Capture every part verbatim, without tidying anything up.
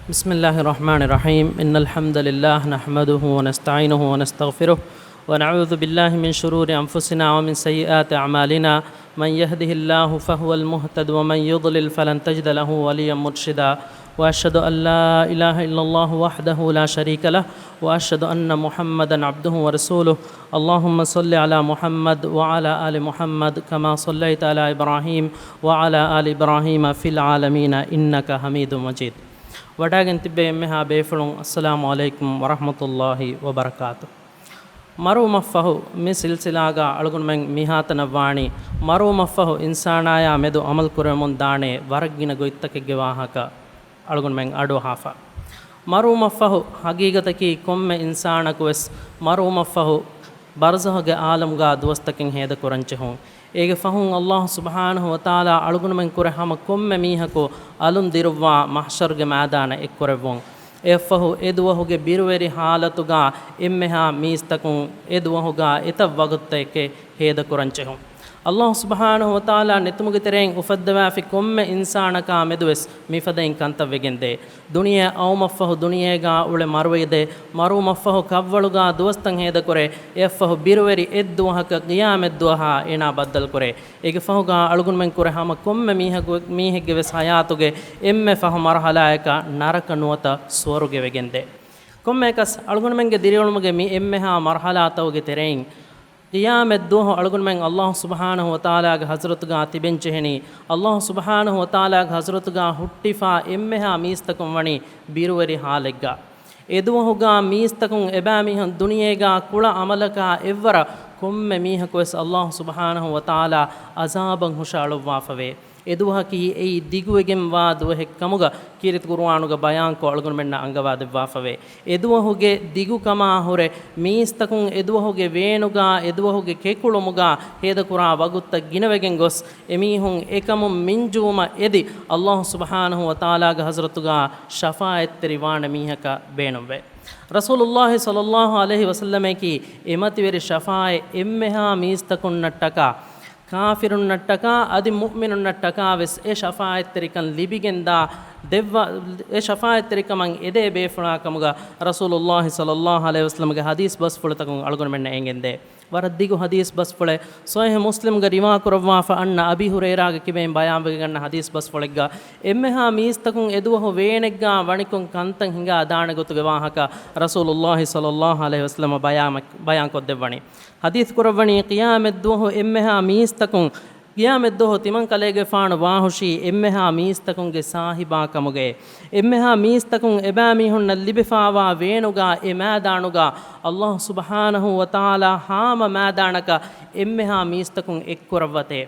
بسم الله الرحمن الرحيم. إن الحمد لله نحمده ونستعينه ونستغفره، ونعوذ بالله من شرور أنفسنا ومن سيئات أعمالنا. من يهده الله فهو المهتد، ومن يضلل فلن تجد له وليا مرشدا. وأشهد أن لا إله إلا الله وحده لا شريك له، وأشهد أن محمدا عبده ورسوله. اللهم صل على محمد وعلى آل محمد كما صليت على إبراهيم وعلى آل إبراهيم في العالمين إنك حميد مجيد. ވަޑާގެން ތިއްބެވި އެންމެހާ ބޭފުޅުން، އައްސަލާމު ޢަލައިކުމް ވަރަޙްމަތުﷲި ވަބަރަކާތު. މަރުވުމަށްފަހު މި ސިލްސިލާގަ އަޅުގަނޑުމެން މިހާތަނަށް ވާނީ، މަރުވުމަށްފަހު އިންސާނާޔާ މެދު ޢަމަލު ކުރެވެމުން ދާނެ ވަރަށް ގިނަ ގޮތްތަކެއްގެ ވާހަކަ އަޅުގަނޑުމެން އަޑުއަހާފަ. މަރުވުމަށްފަހު ހަގީގަތަކީ ކޮންމެ އިންސާނަކުވެސް މަރުވުމަށްފަހު ބަރްޒަޚުގެ ޢާލަމުގަ ދުވަސްތަކެއް ހޭދަކުރަން ޖެހުން. އޭގެ ފަހުން އައްލާހު ސުބްޙާނަހު ވަތަޢާލާ އަޅުގަނޑުމެން ކުރެ ހަމަ ކޮންމެ މީހަކު އަލުން ދިރުއްވާ މަޙްޝަރުގެ މައިދާނަށް އެއްކުރެއްވުން. އެއަށްފަހު އެ ދުވަހުގެ ބިރުވެރި ޙާލަތުގަ އެންމެހާ މީސްތަކުން އެ ދުވަހުގަ އެތައް ވަގުތުތަކެއް ހޭދަކުރަން ޖެހުން. އައްލާހު ސުބްޙާނަހު ވަތަޢާލާ ނެތުމުގެ ތެރެއިން އުފައްދަވާފި ކޮންމެ އިންސާނަކާ މެދުވެސް މިފަދައިން ކަންތައް ވެގެންދޭ. ދުނިޔެ އައުމަށްފަހު ދުނިޔޭގާ އުޅެ މަރުވެގެންދޭ. މަރުވުމަށްފަހު ކަށްވަޅުގާ ދުވަސްތައް ހޭދަކުރޭ. އެއަށްފަހު ބިރުވެރި އެއްދުވަހަކަށް ޤިޔާމަތްދުވަހާ އޭނާ ބައްދަލުކުރޭ. އޭގެ ފަހުގާ އަޅުގަނޑުމެން ކުރެ ހަމަ ކޮންމެ މީހަކު، މީހެއްގެ ވެސް ޙަޔާތުގެ އެންމެ ފަހު މަރުޙަލާއަކަށް ނަރަކަ ނުވަތަ ސުވަރުގެ ވެގެންދޭ. ކޮންމެއަކަސް އަޅުގަނޑުމެންގެ ދިރިއުޅުމުގެ މި އެންމެހާ މަރުޙަލާތަކުގެ ތެރެއިން ޤިޔާމަތްދުވަހު އަޅުގަނޑުމެން އައްލާހު ސުބްޙާނަހު ވަތަޢާލާގެ ޙަޟްރަތުގާ ތިބެންޖެހެނީ. އައްލާހު ސުބްޙާނަހު ވަތަޢާލާގެ ޙަޟްރަތުގާ ހުއްޓިފާ އެންމެހާ މީސްތަކުން ވަނީ ބިރުވެރި ޙާލެއްގަ. އެދުވަހުގާ މީސްތަކުން އެބައިމީހުން ދުނިޔޭގާ ކުޅަ ޢަމަލަކާ އެއްވަރަށް ކޮންމެ މީހަކުވެސް އައްލާހު ސުބްޙާނަހު ވަތަޢާލާ ޢަޒާބަށް ހުށައަޅުއްވާފަވޭ. އެދުވަހަކީ އެއީ ދިގުވެގެންވާ ދުވަހެއްކަމުގަ ކީރިތި ޤުރުއާނުގަ ބަޔާންކޮށް އަޅުގަނޑުމެންނަށް އަންގަވާދެއްވާފަވޭ. އެދުވަހުގެ ދިގުކަމާ ހުރެ މީސްތަކުން އެދުވަހުގެ ވޭނުގާ އެދުވަހުގެ ކެކުޅުމުގާ ހޭދަކުރާ ވަގުތުތައް ގިނަވެގެން ގޮސް އެމީހުން އެކަމުން މިންޖުވުމަށް އެދި އައްލާހު ސުބްޙާނަހު ވަތަޢާލާގެ ޙަޟްރަތުގާ ޝަފާޢަތްތެރި ވާނެ މީހަކަށް ބޭނުންވޭ. ރަސޫލުﷲި ޞައްލަﷲު ޢަލައިހި ވަސައްލަމަކީ އެމަތިވެރި ޝަފާޢަތް އެންމެހާ މީސްތަކުންނަށްޓަކާ، ކާފިރުންނަށްޓަކާ އަދި މުއުމިނުންނަށްޓަކާ ވެސް އެ ޝަފާޢަތްތެރިކަން ލިބިގެންދާ ދެއްވާ، އެ ޝަފާޢަތްތެރިކަމަށް އެދޭ ބޭފުޅާ ކަމުގަ ރަސޫލުﷲި ޞައްލަﷲު ޢަލައިހި ވަސައްލަމަގެ ޙަދީޘް ބަސްފުޅުތަކުން އަޅުގަނޑުމެންނަށް އެނގެންދޭ. ވަރަށް ދިގު ޙަދީޘް ބަސްފުޅެއް. ޞަޙީޙު މުސްލިމްގަ ރިވާކުރައްވާފަ އަންނަ އަބީ ހުރައިރާގެ ކިބައިން ބަޔާންވެގެންނަ ޙަދީޘް ބަސްފުޅެއްގަ އެންމެހާ މީސްތަކުން އެދުވަހު ވޭނެއްގާ ވަނިކޮށް ކަންތައް ހިނގާ ދާނެ ގޮތުގެ ވާހަކަ ރަސޫލުﷲި ޞައްލަﷲު ޢަލައިހި ވަސައްލަމަ ބަޔާމަ-، ބަޔާންކޮށްދެއްވަނީ. ޙަދީޘް ކުރައްވަނީ ޤިޔާމަތްދުވަހު އެންމެހާ މީސްތަކުން، ޤިޔާމަތްދުވަހު ތިމަންކަލޭގެފާނު ވާހުށީ އެންމެހާ މީސްތަކުންގެ ސާހިބާ ކަމުގައޭ. އެންމެހާ މީސްތަކުން އެބައިމީހުންނަށް ލިބިފާވާ ވޭނުގާ އެ މައިދާނުގާ އައްލާހު ސުބްޙާނަހު ވަތަޢާލާ ހާމަ މައިދާނަކަށް އެންމެހާ މީސްތަކުން އެއްކުރައްވަތޭ.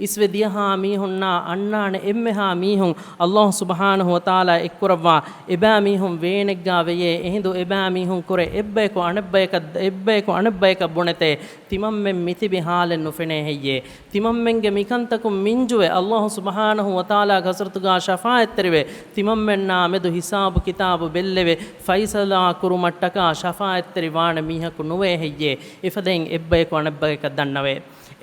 އިސްވެ ދިޔަހާ މީހުންނާ އަންނާނެ އެންމެހާ މީހުން އައްލާހު ސުބްޙާނަހު ވަތަޢާލާ އެއްކުރައްވާ އެބައިމީހުން ވޭނެއްގާ ވެޔޭ. އެހިނދު އެބައިމީހުން ކުރެ އެއްބަޔަކު އަނެއްބަޔަކަށް، އެއްބަޔަކު އަނެއްބަޔަކަށް ބުނެތޭ، ތިމަންމެން މިތިބި ޙާލެއް ނުފެނޭ ހެއްޔޭ؟ ތިމަންމެންގެ މިކަންތަކުން މިންޖުވެ އައްލާހު ސުބްޙާނަހު ވަތަޢާލާގެ ޙަޟްރަތުގާ ޝަފާޢަތްތެރިވެ، ތިމަންމެންނާ މެދު ހިސާބު ކިތާބު ބެއްލެވެ، ފައިޞަލާ ކުރުމަށްޓަކާ ޝަފާޢަތްތެރި ވާނެ މީހަކު ނުވޭ ހެއްޔޭ؟ އެފަދައިން އެއްބަޔަކު އަނެއްބަޔަކަށް ދަންނަވޭ.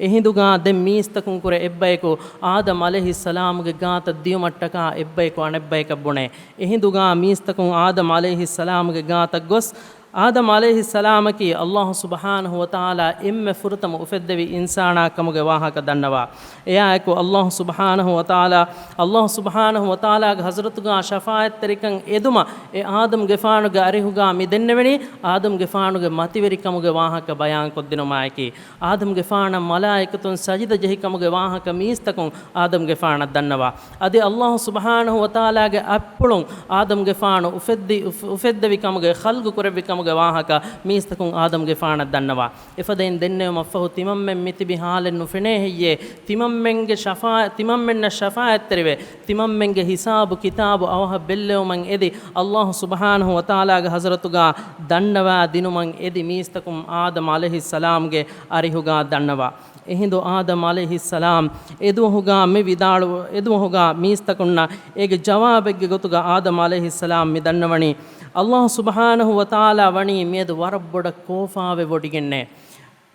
އެހިނދުގާ ދެން މީސްތަކުން ކުރެ އެއްބަޔަކު އާދަމް ޢަލައިހިއްސަލާމުގެ ގާތަށް ދިޔުމަށްޓަކާ އެއްބަޔަކު އަނެއްބަޔަކަށް ބުނޭ. އެހިނދުގާ މީސްތަކުން އާދަމް ޢަލައިހިއްސަލާމުގެ ގާތަށް ގޮސް، އާދަމް ޢަލައިހިއްސަލާމަކީ އައްލާހު ސުބްޙާނަހު ވަތަޢާލާ އެންމެ ފުރަތަމަ އުފެއްދެވި އިންސާނާ ކަމުގެ ވާހަކަ ދަންނަވާ. އެއާއެކު އައްލާހު ސުބްޙާނަހު ވަތަޢާލާ، އައްލާހު ސުބްޙާނަހު ވަތަޢާލާގެ ޙަޟްރަތުގާ ޝަފާޢަތްތެރިކަން އެދުމަށް އެ އާދަމްގެފާނުގެ އަރިހުގާ މި ދެންނެވެނީ އާދަމްގެފާނުގެ މަތިވެރިކަމުގެ ވާހަކަ ބަޔާންކޮށްދިނުމާއެކީ. އާދަމްގެފާނަށް މަލާއިކަތުން ސަޖިދަ ޖެހިކަމުގެ ވާހަކަ މީސްތަކުން އާދަމްގެފާނަށް ދަންނަވާ. އަދި އައްލާހު ސުބްޙާނަހު ވަތަޢާލާގެ އަތްޕުޅުން އާދަމްގެފާނު އުފެއްދި-، އުފް-، އުފެއްދެވި ކަމުގެ، ޚަލްގު ކުރެއްވި ކަމުގެ ވާހަކަ މީސްތަކުން އާދަމްގެފާނަށް ދަންނަވާ. އެފަދައިން ދެންނެވުމަށްފަހު ތިމަންމެން މިތިބި ޙާލެއް ނުފެނޭ ހެއްޔޭ؟ ތިމަންމެންގެ ޝަފާ-، ތިމަންމެންނަށް ޝަފާޢަތްތެރިވެ، ތިމަންމެންގެ ހިސާބު ކިތާބު އަވަހަށް ބެއްލެވުމަށް އެދި، އައްލާހު ސުބްޙާނަހު ވަތަޢާލާގެ ޙަޟްރަތުގާ ދަންނަވާ ދިނުމަށް އެދި މީސްތަކުން އާދަމް ޢަލައިހިއްސަލާމްގެ އަރިހުގާ ދަންނަވާ. އެހިނދު އާދަމް ޢަލައިހިއްސަލާމް އެދުވަހުގާ މި ވިދާޅު، އެދުވަހުގާ މީސްތަކުންނަށް އޭގެ ޖަވާބެއްގެ ގޮތުގަ އާދަމް ޢަލައިހިއްސަލާމް މި ދަންނަވަނީ، އައްލާހު ސުބްޙާނަހު ވަތަޢާލާ ވަނީ މިއަދު ވަރަށް ބޮޑަށް ކޯފާވެ ވޮޑިގެންނޭ.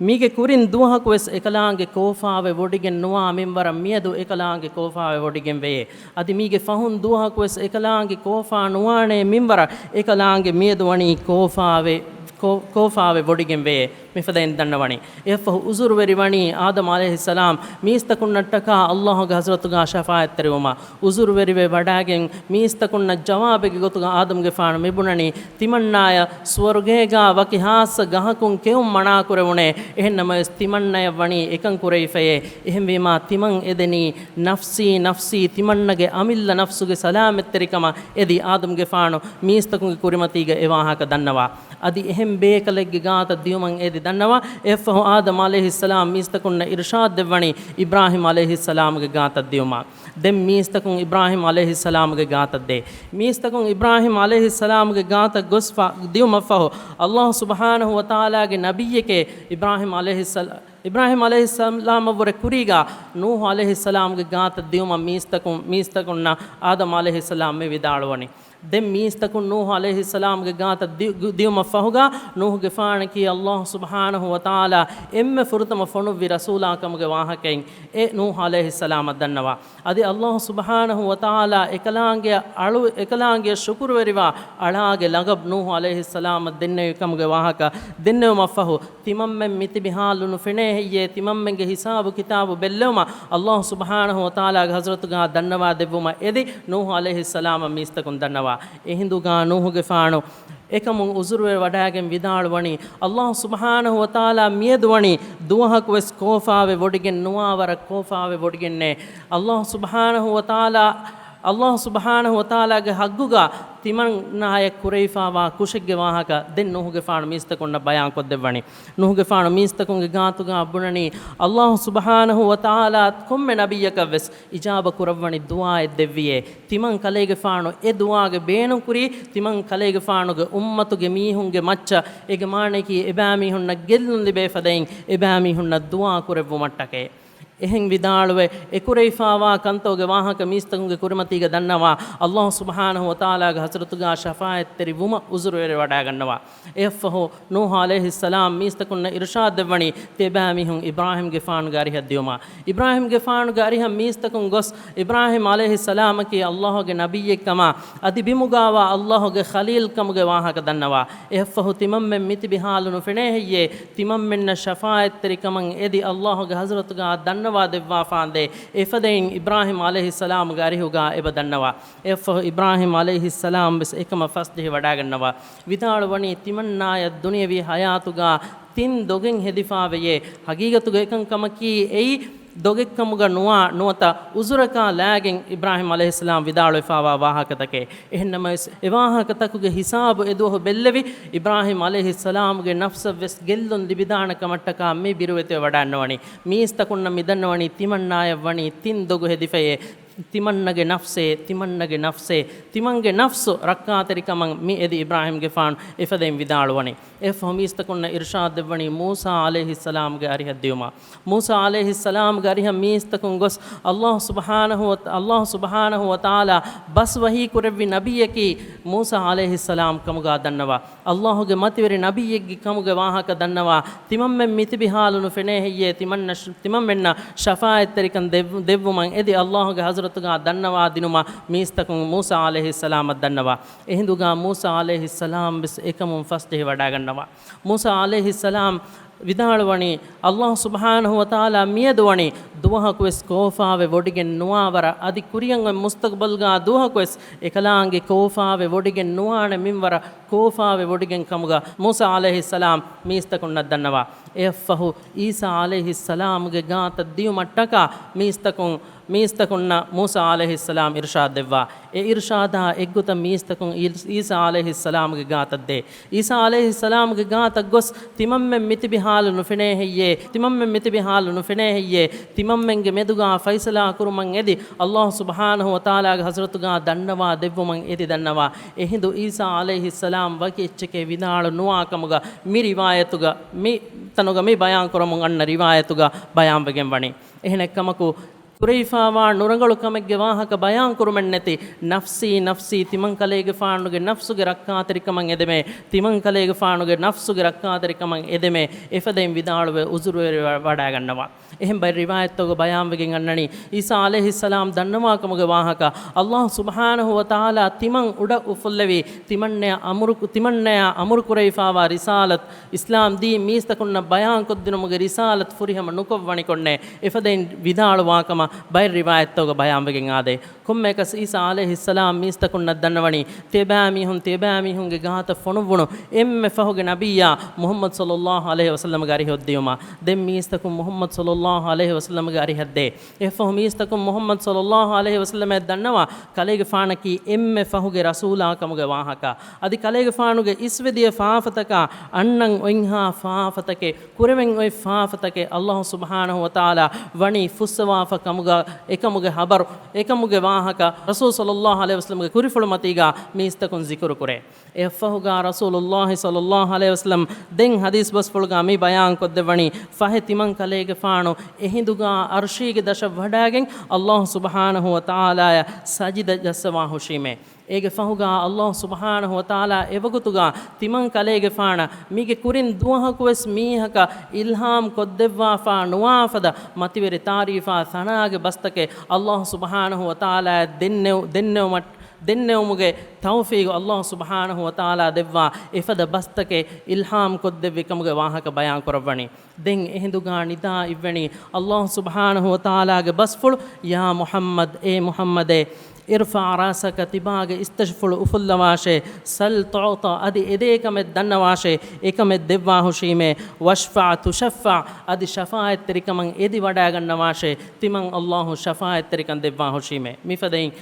މީގެ ކުރިން ދުވަހަކުވެސް އެކަލާނގެ ކޯފާވެ ވޮޑިގެން ނުވާ މިންވަރަށް މިއަދު އެކަލާނގެ ކޯފާވެ ވޮޑިގެން ވެޔޭ. އަދި މީގެ ފަހުން ދުވަހަކުވެސް އެކަލާނގެ ކޯފާ ނުވާނޭ މިންވަރަށް އެކަލާނގެ މިއަދު ވަނީ ކޯފާވެ، ކޯ-، ކޯފާވެ ވޮޑިގެން ވެޔޭ. މިފަދައިން ދަންނަވަނީ. އެއަށްފަހު އުޒުރުވެރި ވަނީ އާދަމް ޢަލައިހިއްސަލާމް މީސްތަކުންނަށްޓަކާ ﷲ ގެ ޙަޟްރަތުގާ ޝަފާޢަތްތެރިވުމަށް. އުޒުރުވެރިވެ ވަޑާގެން މީސްތަކުންނަށް ޖަވާބެއްގެ ގޮތުގަ އާދަމްގެފާނު މިބުނަނީ، ތިމަންނާޔަށް ސުވަރުގޭގާ ވަކި ހާއްސަ ގަހަކުން ކެއުން މަނާކުރެވުނޭ. އެހެންނަމަވެސް ތިމަންނަޔަށް ވަނީ އެކަން ކުރެވިފަޔޭ. އެހެންވީމާ ތިމަން އެދެނީ ނަފްސީ، ނަފްސީ، ތިމަންނަގެ އަމިއްލަ ނަފްސުގެ ސަލާމަތްތެރިކަމަށް އެދި އާދަމްގެފާނު މީސްތަކުންގެ ކުރިމަތީގަ އެ ވާހަކަ ދަންނަވާ. އަދި އެހެން ބޭކަލެއްގެ ގާތަށް ދިޔުމަށް އެދި ދަންނަވާ. އެއަށްފަހު އާދަމް ޢަލައިހިއްސަލާމް މީސްތަކުންނަށް އިރުޝާދު ދެއްވަނީ އިބްރާހީމް ޢަލައިހިއްސަލާމްގެ ގާތަށް ދިޔުމަށް. ދެން މީސްތަކުން އިބްރާހީމް ޢަލައިހިއްސަލާމްގެ ގާތަށް ދޭ. މީސްތަކުން އިބްރާހީމް ޢަލައިހިއްސަލާމްގެ ގާތަށް ގޮސްފަ ދިޔުމަށްފަހު، ﷲ ސުބްޙާނަހޫ ވަތަޢާލާގެ ނަބިއްޔެކޭ އިބްރާހީމް ޢަލައިހިއްސަލާ-، އިބްރާހީމް ޢަލައިހިއްސަލާމަށްވުރެ ކުރީގާ ނޫޙު ޢަލައިހިއްސަލާމްގެ ގާތަށް ދިޔުމަށް މީސްތަކުން، މީސްތަކުންނަށް އާދަމް ޢަލައިހިއްސަލާމް މި ވިދާޅުވަނީ. ދެން މީސްތަކުން ނޫޙު ޢަލައިހިއްސަލާމްގެ ގާތަށް ދި-، ގު-، ދިޔުމަށްފަހުގާ، ނޫޙުގެފާނަކީ ﷲ ސުބްޙާނަހޫ ވަތަޢާލާ އެންމެ ފުރަތަމަ ފޮނުއްވި ރަސޫލާ ކަމުގެ ވާހަކައިން އެ ނޫޙު ޢަލައިހިއްސަލާމަށް ދަންނަވާ. އަދި ﷲ ސުބްޙާނަހޫ ވަތަޢާލާ އެކަލާނގެއަށް އަޅު-، އެކަލާނގެއަށް ޝުކުރުވެރިވާ އަޅާގެ ލަޤަބު ނޫޙު ޢަލައިހިއްސަލާމަށް ދެންނެވި ކަމުގެ ވާހަކަ ދެންނެވުމަށްފަހު، ތިމަންމެން މިތިބި ޙާލު ނުފެނޭ ހެއްޔޭ؟ ތިމަންމެންގެ ހިސާބު ކިތާބު ބެއްލެވުމަށް ﷲ ސުބްޙާނަހޫ ވަތަޢާލާގެ ޙަޟްރަތުގާ ދަންނަވާ ދެއްވުމަށް އެދި ނޫޙު ޢަލައިހިއްސަލާމަށް މީސްތަކުން ދަންނަވާ. އެހިނދުގާ ނޫޙުގެފާނު އެކަމުން އުޒުރުވެ ވަޑާގެން ވިދާޅުވަނީ، ﷲ ސުބްޙާނަހޫ ވަތަޢާލާ މިއަދު ވަނީ ދުވަހަކުވެސް ކޯފާވެ ވޮޑިގެން ނުވާ ވަރަށް ކޯފާވެ ވޮޑިގެންނޭ. ﷲ ސުބްޙާނަހޫ ވަތަޢާލާ، ﷲ ސުބްޙާނަހޫ ވަތަޢާލާގެ ޙައްޤުގާ ތިމަންނާޔަށް ކުރެވިފާވާ ކުށެއްގެ ވާހަކަ ދެން ނޫޙުގެފާނު މީސްތަކުންނަށް ބަޔާންކޮށްދެއްވަނީ. ނޫޙުގެފާނު މީސްތަކުންގެ ގާތުގާ ބުނަނީ، ﷲ ސުބްޙާނަހޫ ވަތަޢާލާ ކޮންމެ ނަބިއްޔަކަށްވެސް އިޖާބަ ކުރައްވަނި ދުޢާއެއް ދެއްވިޔޭ. ތިމަން ކަލޭގެފާނު އެ ދުޢާގެ ބޭނުންކުރީ، ތިމަން ކަލޭގެފާނުގެ އުއްމަތުގެ މީހުންގެ މައްޗަށް، އޭގެ މާނަޔަކީ އެބައިމީހުންނަށް ގެއްލުން ލިބޭ ފަދައިން އެބައިމީހުންނަށް ދުޢާ ކުރެއްވުމަށްޓަކައި. އެހެން ވިދާޅުވެ، އެކުރެވިފާވާ ކަންތައްގެ ވާހަކަ މީސްތަކުންގެ ކުރިމަތީގަ ދަންނަވާ، ﷲ ސުބްޙާނަހޫ ވަތަޢާލާގެ ޙަޟްރަތުގާ ޝަފާޢަތްތެރި ވުމަށް އުޒުރުވެރިވަޑާގަންނަވާ. އެއަށްފަހު ނޫޙު ޢަލައިހިއްސަލާމް މީސްތަކުންނަށް އިރުޝާދު ދެއްވަނީ، ތިބާމީހުން އިބްރާހީމްގެފާނުގެ އަރިހަށް ދިޔުމަށް. އިބްރާހީމްގެފާނުގެ އަރިހަށް މީސްތަކުން ގޮސް، އިބްރާހީމް ޢަލައިހިއްސަލާމަކީ ﷲގެ ނަބިއްޔެއްކަމާ، އަދި ބިމުގާވާ ﷲގެ ޚަލީލް ކަމުގެ ވާހަކަ ދަންނަވާ. އެއަށްފަހު ތިމަންމެން މިތިބި ޙާލު ނުފެނޭ ހެއްޔޭ؟ ތިމަންމެންނަށް ޝަފާޢަތްތެރިކަމަށް އެދި ﷲގެ ޙަޟްރަތުގާ ދަންނަވާ ދެއްވާފާނދޭ. އެފަދައިން އިބްރާހީމް ޢަލައިހިއްސަލާމްގެ އަރިހުގާ އެބަ ދަންނަވާ. އެއަށްފަހު އިބްރާހީމް ޢަލައިހިއްސަލާމް ވެސް އެކަމަށް ފަސްޖެހި ވަޑާގަންނަވާ. ވިދާޅުވަނީ، ތިމަންނާޔަށް ދުނިޔަވީ ޙަޔާތުގާ ތިން ދޮގެއް ހެދިފާވެޔޭ. ޙަޤީޤަތުގަ އެކަން ކަމަކީ އެއީ ދޮގެއްކަމުގަ ނުވާ، ނުވަތަ އުޒުރަކާ ލާގެން އިބްރާހީމް ޢަލައިހިއްސަލާމް ވިދާޅުވެފާވާ ވާހަކަތަކެއް. އެހެންނަމަވެސް، އެވާހަކަތަކުގެ ހިސާބު އެދުވަހު ބެއްލެވި، އިބްރާހީމް ޢަލައިހިއްސަލާމްގެ ނަފްސަށްވެސް ގެއްލުން ލިބިދާނެ ކަމަށްޓަކާ މި ބިރުވެތިވެ ވަޑާންނަވަނީ. މީސްތަކުންނަށް މި ދަންނަވަނީ ތިމަންނާޔަށް ވަނީ ތިން ދޮގު ހެދިފަޔޭ. ތިމަންނަގެ ނަފްސޭ، ތިމަންނަގެ ނަފްސޭ، ތިމަންގެ ނަފްސު ރައްކާތެރިކަމަށް މި އެދި އިބްރާހީމްގެފާނު އެފަދައިން ވިދާޅުވަނީ. އެއަށްފަހު މީސްތަކުންނަށް އިރުޝާދު ދެއްވަނީ މޫސާ ޢަލައިހިއްސަލާމްގެ އަރިހަށް ދިޔުމަށް. މޫސާ ޢަލައިހިއްސަލާމްގެ އަރިހަށް މީސްތަކުން ގޮސް، ﷲ ސުބްޙާނަހޫ ވަ-، ﷲ ސުބްޙާނަހޫ ވަތަޢާލާ ބަސް ވަޙީ ކުރެއްވި ނަބިއްޔަކީ މޫސާ ޢަލައިހިއްސަލާމް ކަމުގާ ދަންނަވާ. ﷲގެ މަތިވެރި ނަބިއްޔެއްގެ ކަމުގެ ވާހަކަ ދަންނަވާ. ތިމަންމެން މިތިބި ޙާލު ނުފެނޭ ހެއްޔޭ؟ ތިމަންނަށް، ތިމަންމެންނަށް ޝަފާޢަތްތެރިކަން ދެއްވު-، ދެއްވުމަށް އެދި ﷲގެ ޙަޟްރަތުގާ ދަންނަވާ ދިނުމަށް މީސްތަކުން މޫސާ ޢަލައިހިއްސަލާމަށް ދަންނަވާ. އެހިނދުގާ މޫސާ ޢަލައިހިއްސަލާމް ވެސް އެކަމުން ފަސްޖެހި ވަޑާގަންނަވާ. މޫސާ ޢަލައިހިއްސަލާމް ވިދާޅުވަނީ، ﷲ ސުބްޙާނަހޫ ވަތަޢާލާ މިއަދު ވަނީ ދުވަހަކުވެސް ކޯފާވެ ވޮޑިގެން ނުވާވަރަށް، އަދި ކުރިއަށް އޮތް މުސްތަޤްބަލްގާ ދުވަހަކުވެސް އެކަލާނގެ ކޯފާވެ ވޮޑިގެން ނުވާނެ މިންވަރަށް ކޯފާވެ ވޮޑިގެން ކަމުގަ މޫސާ ޢަލައިހިއްސަލާމް މީސްތަކުންނަށް ދަންނަވާ. އެއަށްފަހު ޢީސާ ޢަލައިހިއްސަލާމްގެ ގާތަށް ދިޔުމަށްޓަކާ މީސްތަކުން، މީސްތަކުންނަށް މޫސާ ޢަލައިހިއްސަލާމް އިރުޝާދު ދެއްވާ. އެ އިރުޝާދާ އެއްގޮތަށް މީސްތަކުން ޢީ-، ޢީސާ ޢަލައިހިއްސަލާމްގެ ގާތަށް ދޭ. ޢީސާ ޢަލައިހިއްސަލާމްގެ ގާތަށް ގޮސް، ތިމަންމެން މިތިބި ޙާލު ނުފެނޭ ހެއްޔޭ؟ ތިމަންމެން މިތިބި ޙާލު ނުފެނޭ ހެއްޔޭ؟ ތިމަންމެންގެ މެދުގާ ފައިސަލާ ކުރުމަށް އެދި، ﷲ ސުބްޙާނަހޫ ވަތަޢާލާގެ ޙަޟްރަތުގާ ދަންނަވާ ދެއްވުމަށް އެދި ދަންނަވާ. އެހިނދު ޢީސާ ޢަލައިހިއްސަލާމް ވަކި އެއްޗެކޭ ވިދާޅު ނުވާ ކަމުގަ މި ރިވާޔަތުގަ، މި ތަނުގަ މި ބަޔާން ކުރަމުން އަންނަ ރިވާޔަތުގަ ބަޔާންވެގެން ވަނީ. އެހެނެއްކަމަކު، ކުރެވިފާވާ ނުރަނގަޅު ކަމެއްގެ ވާހަކަ ބަޔާން ކުރުމެއް ނެތި، ނަފްސީ، ނަފްސީ، ތިމަން ކަލޭގެފާނުގެ ނަފްސުގެ ރައްކާތެރިކަމަށް އެދެމޭ، ތިމަން ކަލޭގެފާނުގެ ނަފްސުގެ ރައްކާތެރިކަމަށް އެދެމޭ، އެފަދައިން ވިދާޅުވެ އުޒުރުވެރި ވަ-، ވަޑައިގަންނަވާ. އެހެން ބައެއް ރިވާޔަތްތަކުގަ ބަޔާންވެގެން އަންނަނީ، ޢީސާ ޢަލައިހިއްސަލާމް ދަންނަވާ ކަމުގެ ވާހަކަ، ﷲ ސުބްޙާނަހޫ ވަތަޢާލާ ތިމަން އުޑަށް އުފުއްލެވި، ތިމަންނަޔަށް އަމުރު، ތިމަންނަޔަށް އަމުރު ކުރެވިފާވާ ރިސާލަތް، އިސްލާމް ދީން މީސްތަކުންނަށް ބަޔާންކޮށްދިނުމުގެ ރިސާލަތް ފުރިހަމަ ނުކޮށްވަނިކޮށްނޭ، އެފަދައިން ވިދާޅުވާ ކަމަށް ބައެއް ރިވާޔަތްތަކުގަ ބަޔާންވެގެން އާދޭ. ކޮންމެއަކަސް ޢީސާ ޢަލައިހިއްސަލާމް މީސްތަކުންނަށް ދަންނަވަނީ، ތިޔަބައިމީހުން، ތިޔަބައިމީހުންގެ ގާތަށް ފޮނުއްވުނު އެންމެ ފަހުގެ ނަބިއްޔާ މުޙައްމަދު ޞައްލައްލާހު ޢަލައިހި ވަސައްލަމަގެ އަރިހަށް އޮއްދިޔުމަށް. ދެން މީސްތަކުން މުޙައްމަދު ޞައްލައްލާހު ޢަލައިހި ވަސައްލަމަގެ އަރިހަށް ދޭ. އެއަށްފަހު މީސްތަކުން މުޙައްމަދު ޞައްލައްލާހު ޢަލައިހި ވަސައްލަމަށް ދަންނަވާ، ކަލޭގެފާނަކީ އެންމެ ފަހުގެ ރަސޫލާ ކަމުގެ ވާހަކަ. އަދި ކަލޭގެފާނުގެ އިސްވެދިޔަ ފާފަތަކާ، އަންނަން އޮތްހާ ފާފަތަކެއް، ކުރެވެން އޮތް ފާފަތަކެއް ﷲ ސުބްޙާނަހޫ ވަތަޢާލާ ވަނީ ފުއްސަވާފަ ކަމުގަ، އެކަމުގެ ޚަބަރު، އެކަމުގެ ވާހަކަ ރަސޫލު ޞައްލައްލާހު ޢަލައިހި ވަސައްލަމްގެ ކުރިފުޅުމަތީގާ މީސްތަކުން ޒިކުރު ކުރޭ. އެއަށްފަހުގާ ރަސޫލުއްލާހި ޞައްލައްލާހު ޢަލައިހި ވަސައްލަމް ދެން ޙަދީޘް ބަސްފުޅުގާ މި ބަޔާން ކޮށްދެއްވަނީ، ފަހެ ތިމަން ކަލޭގެފާނު އެހިނދުގާ ޢަރްޝީގެ ދަށަށް ވަޑައިގެން ﷲ ސުބްޙާނަހޫ ވަތަޢާލާޔަށް ސަޖިދަ ޖައްސަވާ ހުށީމޭ. އޭގެ ފަހުގާ ﷲ ސުބްޙާނަހޫ ވަތަޢާލާ އެވަގުތުގާ ތިމަން ކަލޭގެފާނަށް މީގެ ކުރިން ދުވަހަކުވެސް މީހަކަށް އިލްހާމް ކޮށްދެއްވާފާ ނުވާފަދަ މަތިވެރި ތާރީފާ ޘަނާގެ ބަސްތަކެއް ﷲ ސުބްޙާނަހޫ ވަތަޢާލާއަށް ދެންނެވު-، ދެންނެވުމަށް، ދެންނެވުމުގެ ތައުފީގު ﷲ ސުބްޙާނަހޫ ވަތަޢާލާ ދެއްވާ އެފަދަ ބަސްތަކެއް އިލްހާމް ކޮށްދެއްވި ކަމުގެ ވާހަކަ ބަޔާން ކުރައްވަނީ. ދެން އެހިނދުގާ ނިދާ އިއްވެނީ ﷲ ސުބްޙާނަހޫ ވަތަޢާލާގެ ބަސްފުޅު، ޔާ މުޙައްމަދު، އޭ މުޙައްމަދޭ، އިރްފަޢް ރައުސަކަ، ތިބާގެ އިސްތަށިފުޅު އުފުއްލަވާށޭ، ސަލް ތުޢްޠަ، އަދި އެދޭ ކަމެއް ދަންނަވާށޭ، އެކަމެއް ދެއްވާ ހުށީމޭ، ވަޝްފަޢް ތުޝައްފަޢް، އަދި ޝަފާޢަތްތެރިކަމަށް އެދި ވަޑައިގަންނަވާށޭ، ތިމަން ﷲ ޝަފާޢަތްތެރިކަން ދެއްވާ ހުށީމޭ. މިފަދައިން،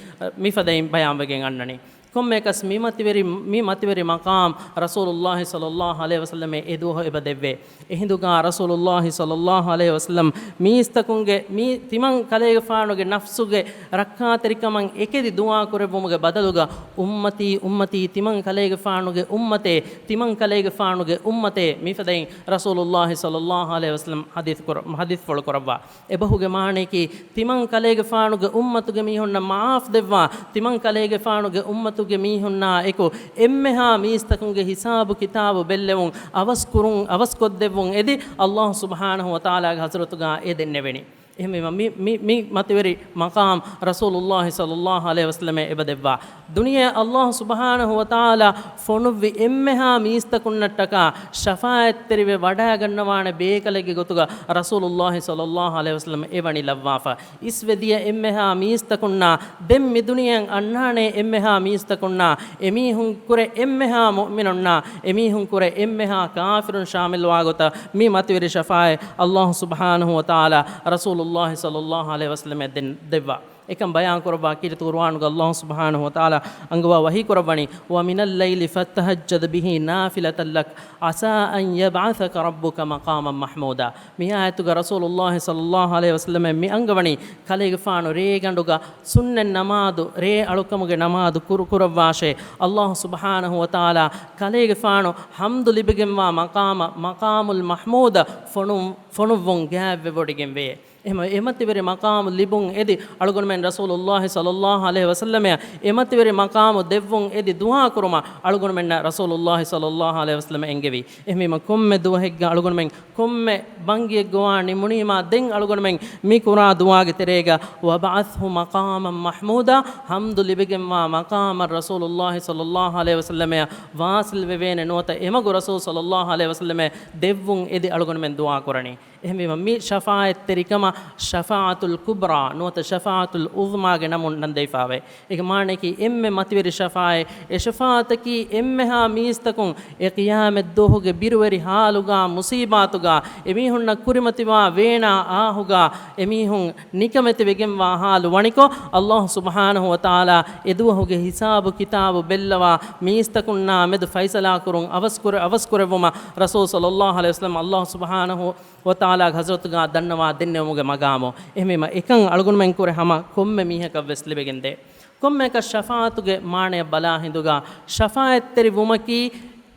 މިފަދައިން ބަޔާންވެގެން އަންނަނީ. ކޮންމެއަކަސް މި މަތިވެރި، މި މަތިވެރި މަޤާމް ރަސޫލުއްލާހި ޞައްލައްލާހު ޢަލައިހި ވަސައްލަމަށް އެ ދުވަހު އެބަ ދެއްވޭ. އެހިނދުގާ ރަސޫލުއްލާހި ޞައްލައްލާހު ޢަލައިހި ވަސައްލަމް މީސްތަކުންގެ، މީ ތިމަން ކަލޭގެފާނުގެ ނަފްސުގެ ރައްކާތެރިކަމަށް އެކެދި ދުޢާ ކުރެއްވުމުގެ ބަދަލުގަ، އުއްމަތީ، އުއްމަތީ، ތިމަން ކަލޭގެފާނުގެ އުއްމަތޭ، ތިމަން ކަލޭގެފާނުގެ އުއްމަތޭ، މިފަދައިން ރަސޫލުއްލާހި ޞައްލައްލާހު ޢަލައިހި ވަސައްލަމް ޙަދީޘް ކުރ-، ޙަދީޘްފުޅު ކުރައްވާ. އެބަހުގެ މާނަޔަކީ، ތިމަން ކަލޭގެފާނުގެ އުއްމަތުގެ މީހުންނަށް މަޢާފް ދެއްވާ، ތިމަން ކަލޭގެފާނުގެ އުއްމަތުގެ މީހުންނާ އެކު އެންމެހާ މީސްތަކުންގެ ހިސާބު ކިތާބު ބެއްލެވުން، އަވަސް ކުރުން، އަވަސް ކޮށްދެއްވުން އެދި، ﷲ ސުބްޙާނަހޫ ވަތަޢާލާގެ ޙަޟްރަތުގާ އެ ދެންނެވެނީ. އެހެންވީމަ، މި، މި، މި މަތިވެރި މަޤާމް ރަސޫލުއްލާހި ޞައްލައްލާހު ޢަލައިހި ވަސައްލަމަށް އެބަ ދެއްވާ. ދުނިޔެ ﷲ ސުބްޙާނަހޫ ވަތަޢާލާ ފޮނުއްވި އެންމެހާ މީސްތަކުންނަށްޓަކާ ޝަފާޢަތްތެރިވެ ވަޑައިގަންނަވާނެ ބޭކަލެއްގެ ގޮތުގަ ރަސޫލުއްލާހި ޞައްލައްލާހު ޢަލައިހި ވަސައްލަމަ އެވަނީ ލައްވާފަ. އިސްވެދިޔަ އެންމެހާ މީސްތަކުންނާ، ދެން މި ދުނިޔެއަށް އަންނާނޭ އެންމެހާ މީސްތަކުންނާ، އެމީހުން ކުރެ އެންމެހާ މުއުމިނުންނާ، އެމީހުން ކުރެ އެންމެހާ ކާފިރުން ޝާމިލްވާ ގޮތަށް މި މަތިވެރި ޝަފާޢަތް ﷲ ސުބްޙާނަހޫ ވަތަޢާލާ ރަސޫލުއްލާހި ޞައްލައްލާހު ޢަލައިހި ވަސައްލަމަށް ދެން ދެއްވާ. އެކަން ބަޔާން ކުރައްވާ ކީރިތި ޤުރުއާނުގަ ﷲ ސުބްޙާނަހޫ ވަތަޢާލާ އަންގަވާ ވަޙީ ކުރައްވަނީ، "وَمِنَ اللَّيْلِ فَتَهَجَّدْ بِهِ نَافِلَةً لَكَ عَسَىٰ أَنْ يَبْعَثَكَ رَبُّكَ مَقَامًا مَحْمُودًا." މި އާޔަތުގަ ރަސޫލުއްލާހި ޞައްލައްލާހު ޢަލައިހި ވަސައްލަމަށް މި އަންގަވަނީ، ކަލޭގެފާނު ރޭގަނޑުގަ ސުންނަތް ނަމާދު، ރޭ އަޅުކަމުގެ ނަމާދު ކުރު، ކުރައްވާށޭ. ﷲ ސުބްޙާނަހޫ ވަތަޢާލާ ކަލޭގެފާނު ޙަމްދު ލިބިގެންވާ މަޤާމަށް، މަޤާމުލް މަޙްމޫދަށް ފޮނު-، ފޮނުއްވުން ގާތްވެވޮޑިގެންވޭ. އެހެން އެމަތިވެރި މަޤާމު ލިބުން އެދި އަޅުގަނޑުމެން ރަސޫލުއްލާހި ޞައްލައްލާހު ޢަލައިހި ވަސައްލަމައަށް އެމަތިވެރި މަޤާމު ދެއްވުން އެދި ދުޢާ ކުރުމަށް އަޅުގަނޑުމެންނަށް ރަސޫލުއްލާހި ޞައްލައްލާހު ޢަލައިހި ވަސައްލަމަ އެންގެވީ. އެހެންވީމަ ކޮންމެ ދުވަހެއްގަ އަޅުގަނޑުމެން ކޮންމެ ބަންގިއެއްގަވާ ނިމުނީމާ ދެން އަޅުގަނޑުމެން މި ކުރާ ދުޢާގެ ތެރޭގަ، "وَابْعَثْهُ مَقَامًا مَحْمُودًا" ޙަމްދު ލިބިގެންވާ މަޤާމަށް ރަސޫލުއްލާހި ޞައްލައްލާހު ޢަލައިހި ވަސައްލަމައަށް ވާޞިލް ވެވޭނެ ނުވަތަ އެމަގު ރަސޫލު ޞައްލައްލާހު ޢަލައިހި ވަސައްލަމައަށް ދެއްވުން އެދި އަޅުގަނޑުމެން ދުޢާ ކުރަނީ. އެހެންވީމަ، މި ޝަފާޢަތްތެރިކަމަށް ޝަފާޢަތުލް ކުބްރާ ނުވަތަ ޝަފާޢަތުލް ޢުޡްމާގެ ނަމުން ނަންދެވިފާވޭ. އޭގެ މާނަޔަކީ، އެންމެ މަތިވެރި ޝަފާޢަތް، އެ ޝަފާޢަތަކީ އެންމެހާ މީސްތަކުން އެ ޤިޔާމަތްދުވަހުގެ ބިރުވެރި ޙާލުގާ، މުޞީބާތުގާ، އެމީހުންނަށް ކުރިމަތިވާ ވޭނާ އާހުގާ، އެމީހުން ނިކަމެތި ވެގެންވާ ޙާލު ވަނިކޮށް، ﷲ ސުބްޙާނަހޫ ވަތަޢާލާ އެދުވަހުގެ ހިސާބު ކިތާބު ބެއްލަވާ، މީސްތަކުންނާ މެދު ފައިސަލާ ކުރުން އަވަސްކުރެ-، އަވަސްކުރެއްވުމަށް ރަސޫލު ޞައްލައްލާހު ޢަލައިހި ވަސައްލަމަ ﷲ ސުބްޙާނަހޫ ވަތަޢާލާގެ ޙަޟްރަތުގާ ދަންނަވާ ދެންނެވުމުގެ މަގާމު. އެހެންވީމަ، އެކަން އަޅުގަނޑުމެން ކުރެ ހަމަ ކޮންމެ މީހަކަށް ވެސް ލިބިގެންދޭ. ކޮންމެއަކަށް ޝަފާޢަތުގެ މާނަޔަށް ބަލާ ހިނދުގާ، ޝަފާޢަތްތެރި ވުމަކީ،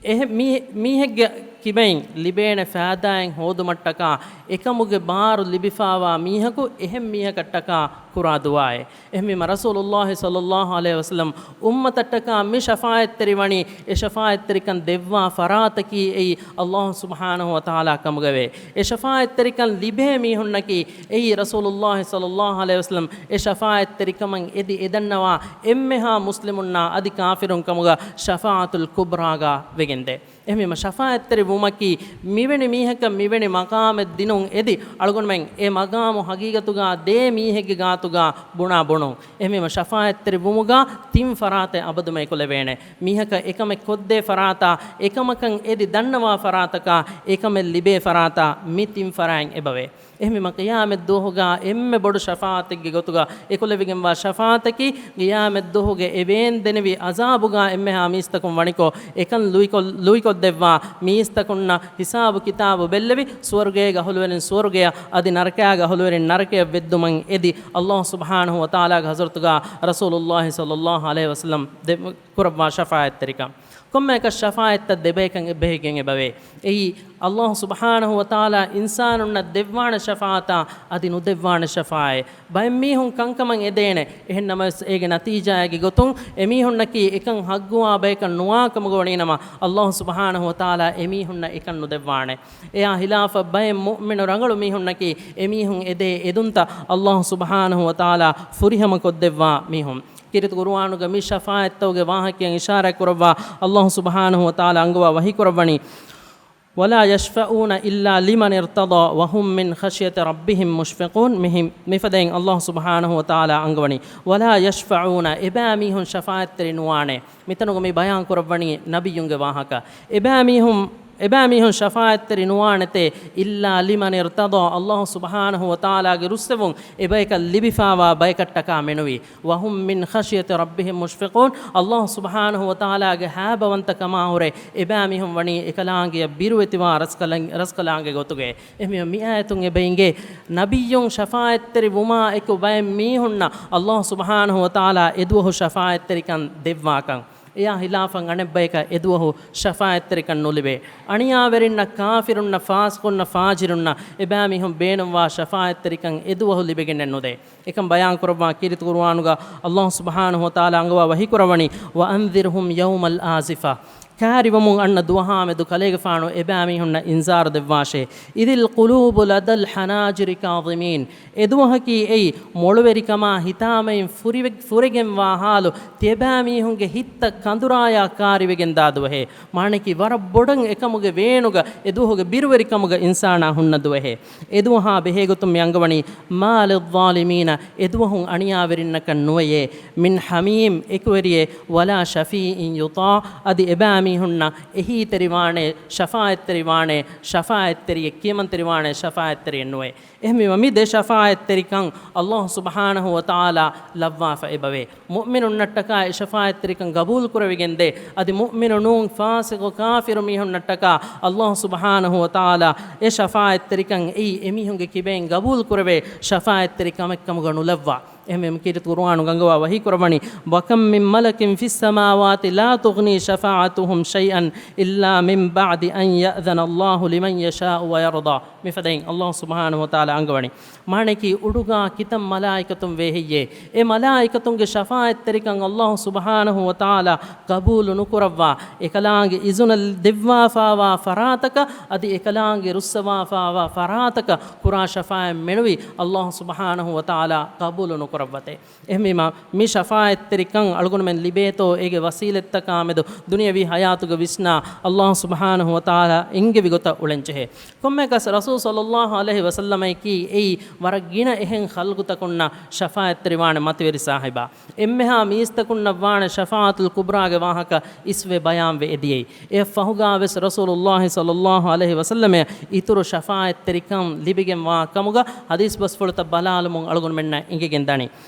އެހެ-، މީ-، މީހެއްގެ ކިބައިން ލިބޭނެ ފައިދާއެއް ހޯދުމަށްޓަކާ އެކަމުގެ ބާރު ލިބިފާވާ މީހަކު އެހެން މީހަކަށްޓަކާ ކުރާ ދުޢާއެއް. އެހެންވީމަ ރަސޫލުﷲ ޞައްލަﷲ ޢަލައިހި ވަސައްލަމް އުއްމަތަށްޓަކާ މި ޝަފާޢަތްތެރި ވަނީ އެ ޝަފާޢަތްތެރިކަން ދެއްވާ ފަރާތަކީ އެއީ ﷲ ސުބްޙާނަހޫ ވަތަޢާލާ ކަމުގަވޭ. އެ ޝަފާޢަތްތެރިކަން ލިބޭ މީހުންނަކީ އެއީ ރަސޫލުﷲ ޞައްލަﷲ ޢަލައިހި ވަސައްލަމް އެ ޝަފާޢަތްތެރިކަމަށް އެދި އެދަންނަވާ އެންމެހާ މުސްލިމުންނާ އަދި ކާފިރުން ކަމުގަ ޝަފާޢަތުލް ކުބްރާގަ ވެގެންދޭ. އެހެންވީމަ ޝަފާޢަތްތެރި ވުމަކީ މިވެނި މީހަކަށް މިވެނި މަޤާމެއް ދިނުން އެދި، އަޅުގަނޑުމެން އެ މަޤާމު ޙަޤީޤަތުގަ ދޭ މީހެއްގެ ގާތުގަ ބުނާ ބުނުން. އެހެންވީމަ ޝަފާޢަތްތެރި ވުމުގަ ތިން ފަރާތެއް އަބަދުމަ އެކުލެވޭނެ. މީހަކަށް އެކަމެއް ކޮށްދޭ ފަރާތާ، އެކަމަކަށް އެދި ދަންނަވާ ފަރާތަކާ، އެކަމެއް ލިބޭ ފަރާތާ، މި ތިން ފަރާތް އެބަވޭ. އެހެންވީމަ ޤިޔާމަތް ދުވަހުގަ އެންމެ ބޮޑު ޝަފާޢަތެއްގެ ގޮތުގަ އެކުލެވިގެންވާ ޝަފާޢަތަކީ، ޤިޔާމަތް ދުވަހުގެ އެ ވޭން ދެނިވި ޢަޒާބުގަ އެންމެހާ މީސްތަކުން ވަނިކޮށް، އެކަން ލުއިކޮށް، ލުއިކޮށްދެއްވާ މީސްތަކުންނަށް ހިސާބު ކިތާބު ބެއްލެވި، ސުވަރުގޭގެ އަހުލުވެރިން ސުވަރުގެޔަށް، އަދި ނަރަކާގެ އަހުލުވެރިން ނަރަކަޔަށް ވެއްދުމަށް އެދި، ﷲ ސުބްޙާނަހޫ ވަތަޢާލާގެ ޙަޟްރަތުގަ ރަސޫލުﷲ ޞައްލަﷲ ޢަލައިހި ވަސައްލަމް ދެ-، ކުރައްވާ ޝަފާޢަތްތެރިކަން. ކޮންމެއަކަސް ޝަފާޢަތްތައް ދެބަޔަކަށް އެބަހެގެން އެބަވޭ. އެއީ، ﷲ ސުބްޙާނަހޫ ވަތަޢާލާ އިންސާނުންނަށް ދެއްވާނެ ޝަފާޢަތާ އަދި ނުދެއްވާނެ ޝަފާޢަތް. ބައެއް މީހުން ކަންކަމަށް އެދޭނެ. އެހެން ނަމަވެސް، އޭގެ ނަތީޖާއެއްގެ ގޮތުން އެމީހުންނަކީ އެކަން ޙައްޤުވާ ބަޔަކަށް ނުވާ ކަމުގަ ވަނީނަމަ، ﷲ ސުބްޙާނަހޫ ވަތަޢާލާ އެމީހުންނަށް އެކަން ނުދެއްވާނެ. އެއާ ހިލާފަށް ބައެއް މުއުމިނު ރަނގަޅު މީހުންނަކީ އެމީހުން އެދޭ އެދުންތައް ﷲ ސުބްޙާނަހޫ ވަތަޢާލާ ފުރިހަމަ ކޮށްދެއްވާ މީހުން. ކީރިތި ޤުރުއާނުގަ މި ޝަފާޢަތްތަކުގެ ވާހަކައަށް އިޝާރާތް ކުރައްވާ، ﷲ ސުބްޙާނަހޫ ވަތަޢާލާ އަންގަވާ ވަޙީ ކުރައްވަނީ، ولا يشفعون إلا لمن ارتضى وهم من خشيته ربهم مشفقون. މިހި-، މިފަދައިން ﷲ ސުބްޙާނަހޫ ވަތަޢާލާ އަންގަވަނީ، ولا يشفعون، އެބައިމީހުން ޝަފާޢަތްތެރި ނުވާނެ. މިތަނުގަ މި ބަޔާން ކުރައްވަނީ ނަބިއްޔުންގެ ވާހަކަ. އެބައިމީހުން، އެބައިމީހުން ޝަފާޢަތްތެރި ނުވާނެތޭ، إلا لمن ارتضى، ﷲ ސުބްޙާނަހޫ ވަތަޢާލާގެ ރުއްސެވުން އެބަޔަކަށް ލިބިފާވާ ބަޔަކަށްޓަކާ މެނުވީ. وهم من خشيته ربهم مشفقون، ﷲ ސުބްޙާނަހޫ ވަތަޢާލާގެ ހައިބަވަންތަކަމާހުރެ އެބައިމީހުން ވަނީ އެކަލާނގެޔަށް ބިރުވެތިވާ ރަސްކަލަން-، ރަސްކަލާނގެ ގޮތުގައި. އެހެންވީމަ މި އާޔަތުން އެބަ އިނގޭ، ނަބިއްޔުން ޝަފާޢަތްތެރި ވުމާ އެކު ބައެއް މީހުންނަށް ﷲ ސުބްޙާނަހޫ ވަތަޢާލާ އެދުވަހު ޝަފާޢަތްތެރިކަން ދެއްވާކަން. އެއާ ހިލާފަށް އަނެއްބަޔަކަށް އެދުވަހު ޝަފާޢަތްތެރިކަން ނުލިބޭ. އަނިޔާވެރިންނަށް، ކާފިރުންނަށް، ފާސިޤުންނަށް، ފާޖިރުންނަށް އެބައިމީހުން ބޭނުންވާ ޝަފާޢަތްތެރިކަން އެދުވަހު ލިބިގެންނެއް ނުދޭ. އެކަން ބަޔާން ކުރައްވާ ކީރިތި ޤުރުއާނުގަ ﷲ ސުބްޙާނަހޫ ވަތަޢާލާ އަންގަވާ ވަޙީ ކުރައްވަނީ، وأنذرهم يوم الآزفة. ކާރިވަމުން އަންނަ ދުވަހާމެދު ކަލޭގެފާނު އެބައިމީހުންނަށް އިންޒާރު ދެއްވާށޭ. إذ القلوب لدى الحناجر كاظمين. އެދުވަހަކީ އެއީ މޮޅުވެރިކަމާ ހިތާމައިން ފުރިވެ-، ފުރެގެންވާ ހާލު ތިޔަބައިމީހުންގެ ހިތްތައް ކަނދުރާޔާ ކާރިވެގެންދާ ދުވަހޭ. މާނައަކީ ވަރަށް ބޮޑަށް އެކަމުގެ ވޭނުގަ އެދުވަހުގެ ބިރުވެރިކަމުގަ އިންސާނާ ހުންނަ ދުވަހޭ. އެދުވަހާ ބެހޭގޮތުން މި އަންގަވަނީ، ما للظالمين، އެދުވަހުން އަނިޔާވެރިންނަކަށް ނުވެޔޭ، من حميم، އެކުވެރިއެއް، ولا شفيع يطاع، އަދި އެބައިމީހުންނަށް އެހީތެރިވާނެ، ޝަފާޢަތްތެރިވާނެ، ޝަފާޢަތްތެރިއެއް ކިޔަމަންތެރިވާނެ، ޝަފާޢަތްތެރިއެއް ނުވޭ. އެހެންވީމަ މި ދެ ޝަފާޢަތްތެރިކަން ﷲ ސުބްޙާނަހޫ ވަތަޢާލާ ލައްވާފަ އެބަވޭ. މުއުމިނުންނަށްޓަކާ އެ ޝަފާޢަތްތެރިކަން ގަބޫލު ކުރެވިގެންދޭ. އަދި މުއުމިނު ނޫން ފާސިޤު ކާފިރު މީހުންނަށްޓަކާ ﷲ ސުބްޙާނަހޫ ވަތަޢާލާ އެ ޝަފާޢަތްތެރިކަން އެއީ އެމީހުންގެ ކިބައިން ގަބޫލު ކުރެވޭ ޝަފާޢަތްތެރި ކަމެއް ކަމުގަ ނުލައްވާ. އެހެންވެ، ކީރިތި ޤުރުއާނު އަންގަވާ ވަޙީ ކުރައްވަނީ، وكم من ملك في السماوات لا تغني شفاعتهم شيئا إلا من بعد أن يأذن الله لمن يشاء ويرضى. މިފަދައިން ﷲ ސުބްޙާނަހޫ ވަތަޢާލާ އަންގަވަނީ، މާނައަކީ އުޑުގާ ކިތައް މަލާއިކަތުން ވޭހެއްޔޭ؟ އެ މަލާއިކަތުންގެ ޝަފާޢަތްތެރިކަން ﷲ ސުބްޙާނަހޫ ވަތަޢާލާ ޤަބޫލު ނުކުރައްވާ، އެކަލާނގެ އިޒުނަށް ދެއްވާފާވާ ފަރާތަކަށް، އަދި އެކަލާނގެ ރުއްސަވާފާވާ ފަރާތަކަށް ކުރާ ޝަފާޢަތް މެނުވީ ﷲ ސުބްޙާނަހޫ ވަތަޢާލާ ޤަބޫލު ނުކުރައްވަތޭ. އެހެންވީމަ، މި ޝަފާޢަތްތެރިކަން އަޅުގަނޑުމެން ލިބޭތޯ، އޭގެ ވަސީލަތްތަކާމެދު ދުނިޔަވީ ޙަޔާތުގެ ވިސްނާ، ﷲ ސުބްޙާނަހޫ ވަތަޢާލާ އެންގެވި ގޮތަށް އުޅެންޖެހޭ. ކޮންމެއަކަސް ރަސޫލު ޞައްލައްލާހު ޢަލައިހި ވަސައްލަމައަކީ އެއީ ވަރަށް ގިނަ އެހެން ޚަލްޤުތަކުންނަށް ޝަފާޢަތްތެރިވާނެ މަތިވެރި ޞާޙިބާ. އެންމެހާ މީސްތަކުންނަށް ވާނެ ޝަފާޢަތުލް ކުބްރާގެ ވާހަކަ އިސްވެ ބަޔާންވެ އެދިޔައީ. އެއަށް ފަހުގާވެސް ރަސޫލުﷲ ޞައްލައްލާހު ޢަލައިހި ވަސައްލަމައަށް އިތުރު ޝަފާޢަތްތެރިކަން ލިބިގެންވާ ކަމުގަ ޙަދީޘް ބަސްފުޅުތައް ބަލާލުމުން އަޅުގަނޑުމެންނަށް އެނގިގެން ދާނެ.